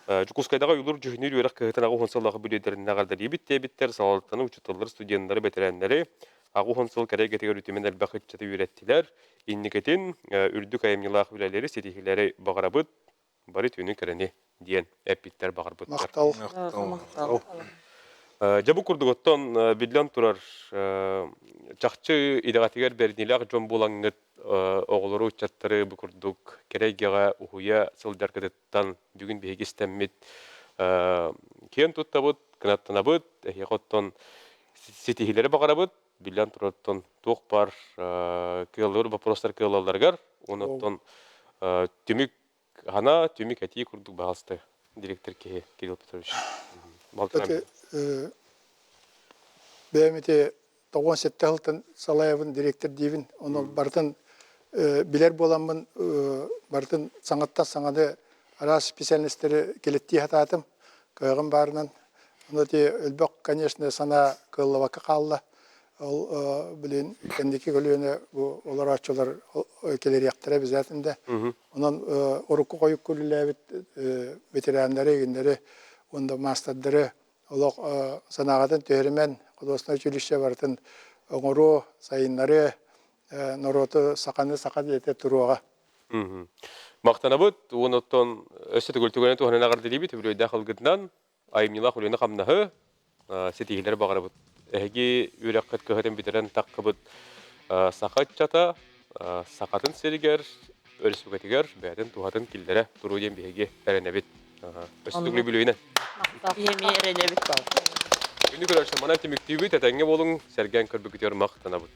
Дьокуускайдаҕа Уйулуур дьүһүнүүр үөрэх кыһатын 80 сыллаах үбүлүөйдэрин эҕэрдэлиибит диэбиттэр, салалтаны, учууталлар, студеннары, бэтэрээннэри 80 сыл кэрэ эйгэтигэр үтүмэн элбэх ыччаты үөрэттилэр. Инникитин үрдүк айымньылаах үлэлэри, ситиһиилэри баҕарабыт. Бары түүнү кэрэни диэн эппиттэр баҕарбыттар. Махтал. Махтал. Дьэ бу курдук оттон биллэн турар чахчы идэҕэтигэр бэриниилээх дьон буолаҥҥыт оҕолору ыччаттары бу курдук кэрэ эйгэҕэ уһуйа сылдьаргытыттан бүгүн биһиги истэммит киэн туттабыт, кынаттанабыт, эһиэхэ оттон ситиһиилэри баҕарабыт, биллэн турар оттон туох баар кыаллар боппуруостар кыаллалларыгар уонна оттон түмүк хана түмүк этии курдук баҕалста директор киһи Кирилл Петрович. Бэйэм ити 97 сылтан салайабын директор диибин. Ону барытын билэр буоламмын барытын саҥаттан саҥаны араас специальностары кэлэттии сатаатым. Кыаҕым баарынан. Ону ити элбэх, конечно, санаа кыаллыбакка хаалла. Ол билин кэнники көлүөнэ бу олорооччулар кэлэриэхтэрэ обязательно да. Онон урукку хойукку үлэлээбит ветераннары, игиннэри уонна маастардары олох санааҕытын түһэримэн художественное училище барытын оҥоруо, сайыннарыа, норуоту саханы саха диэтэ туруоҕа. Махтанабыт уонна оттон өссө төгүл түгэнэ туһанан эҕэрдэлиибит үбүлүөйдээх ылгытынан айымньылаах үлэни-хамнаһы ситиһиилэри баҕарабыт. Эһиги үөрэххит кыһатын бүтэрэн таххыбыт саха ыччата сахатын сиригэр, өрөспүүбүлүкэтигэр бэйэтин туһатын киллэрэ туруо диэн биһиги эрэнэбит. Өстүгүлү бүлүүнэн. Эмиэ эрэнэбит. Күнү көрөөччү манан түмүктүүбүт, этэҥҥэ буолуҥ, сэргээн көрбүкүтүгэр махтанабыт.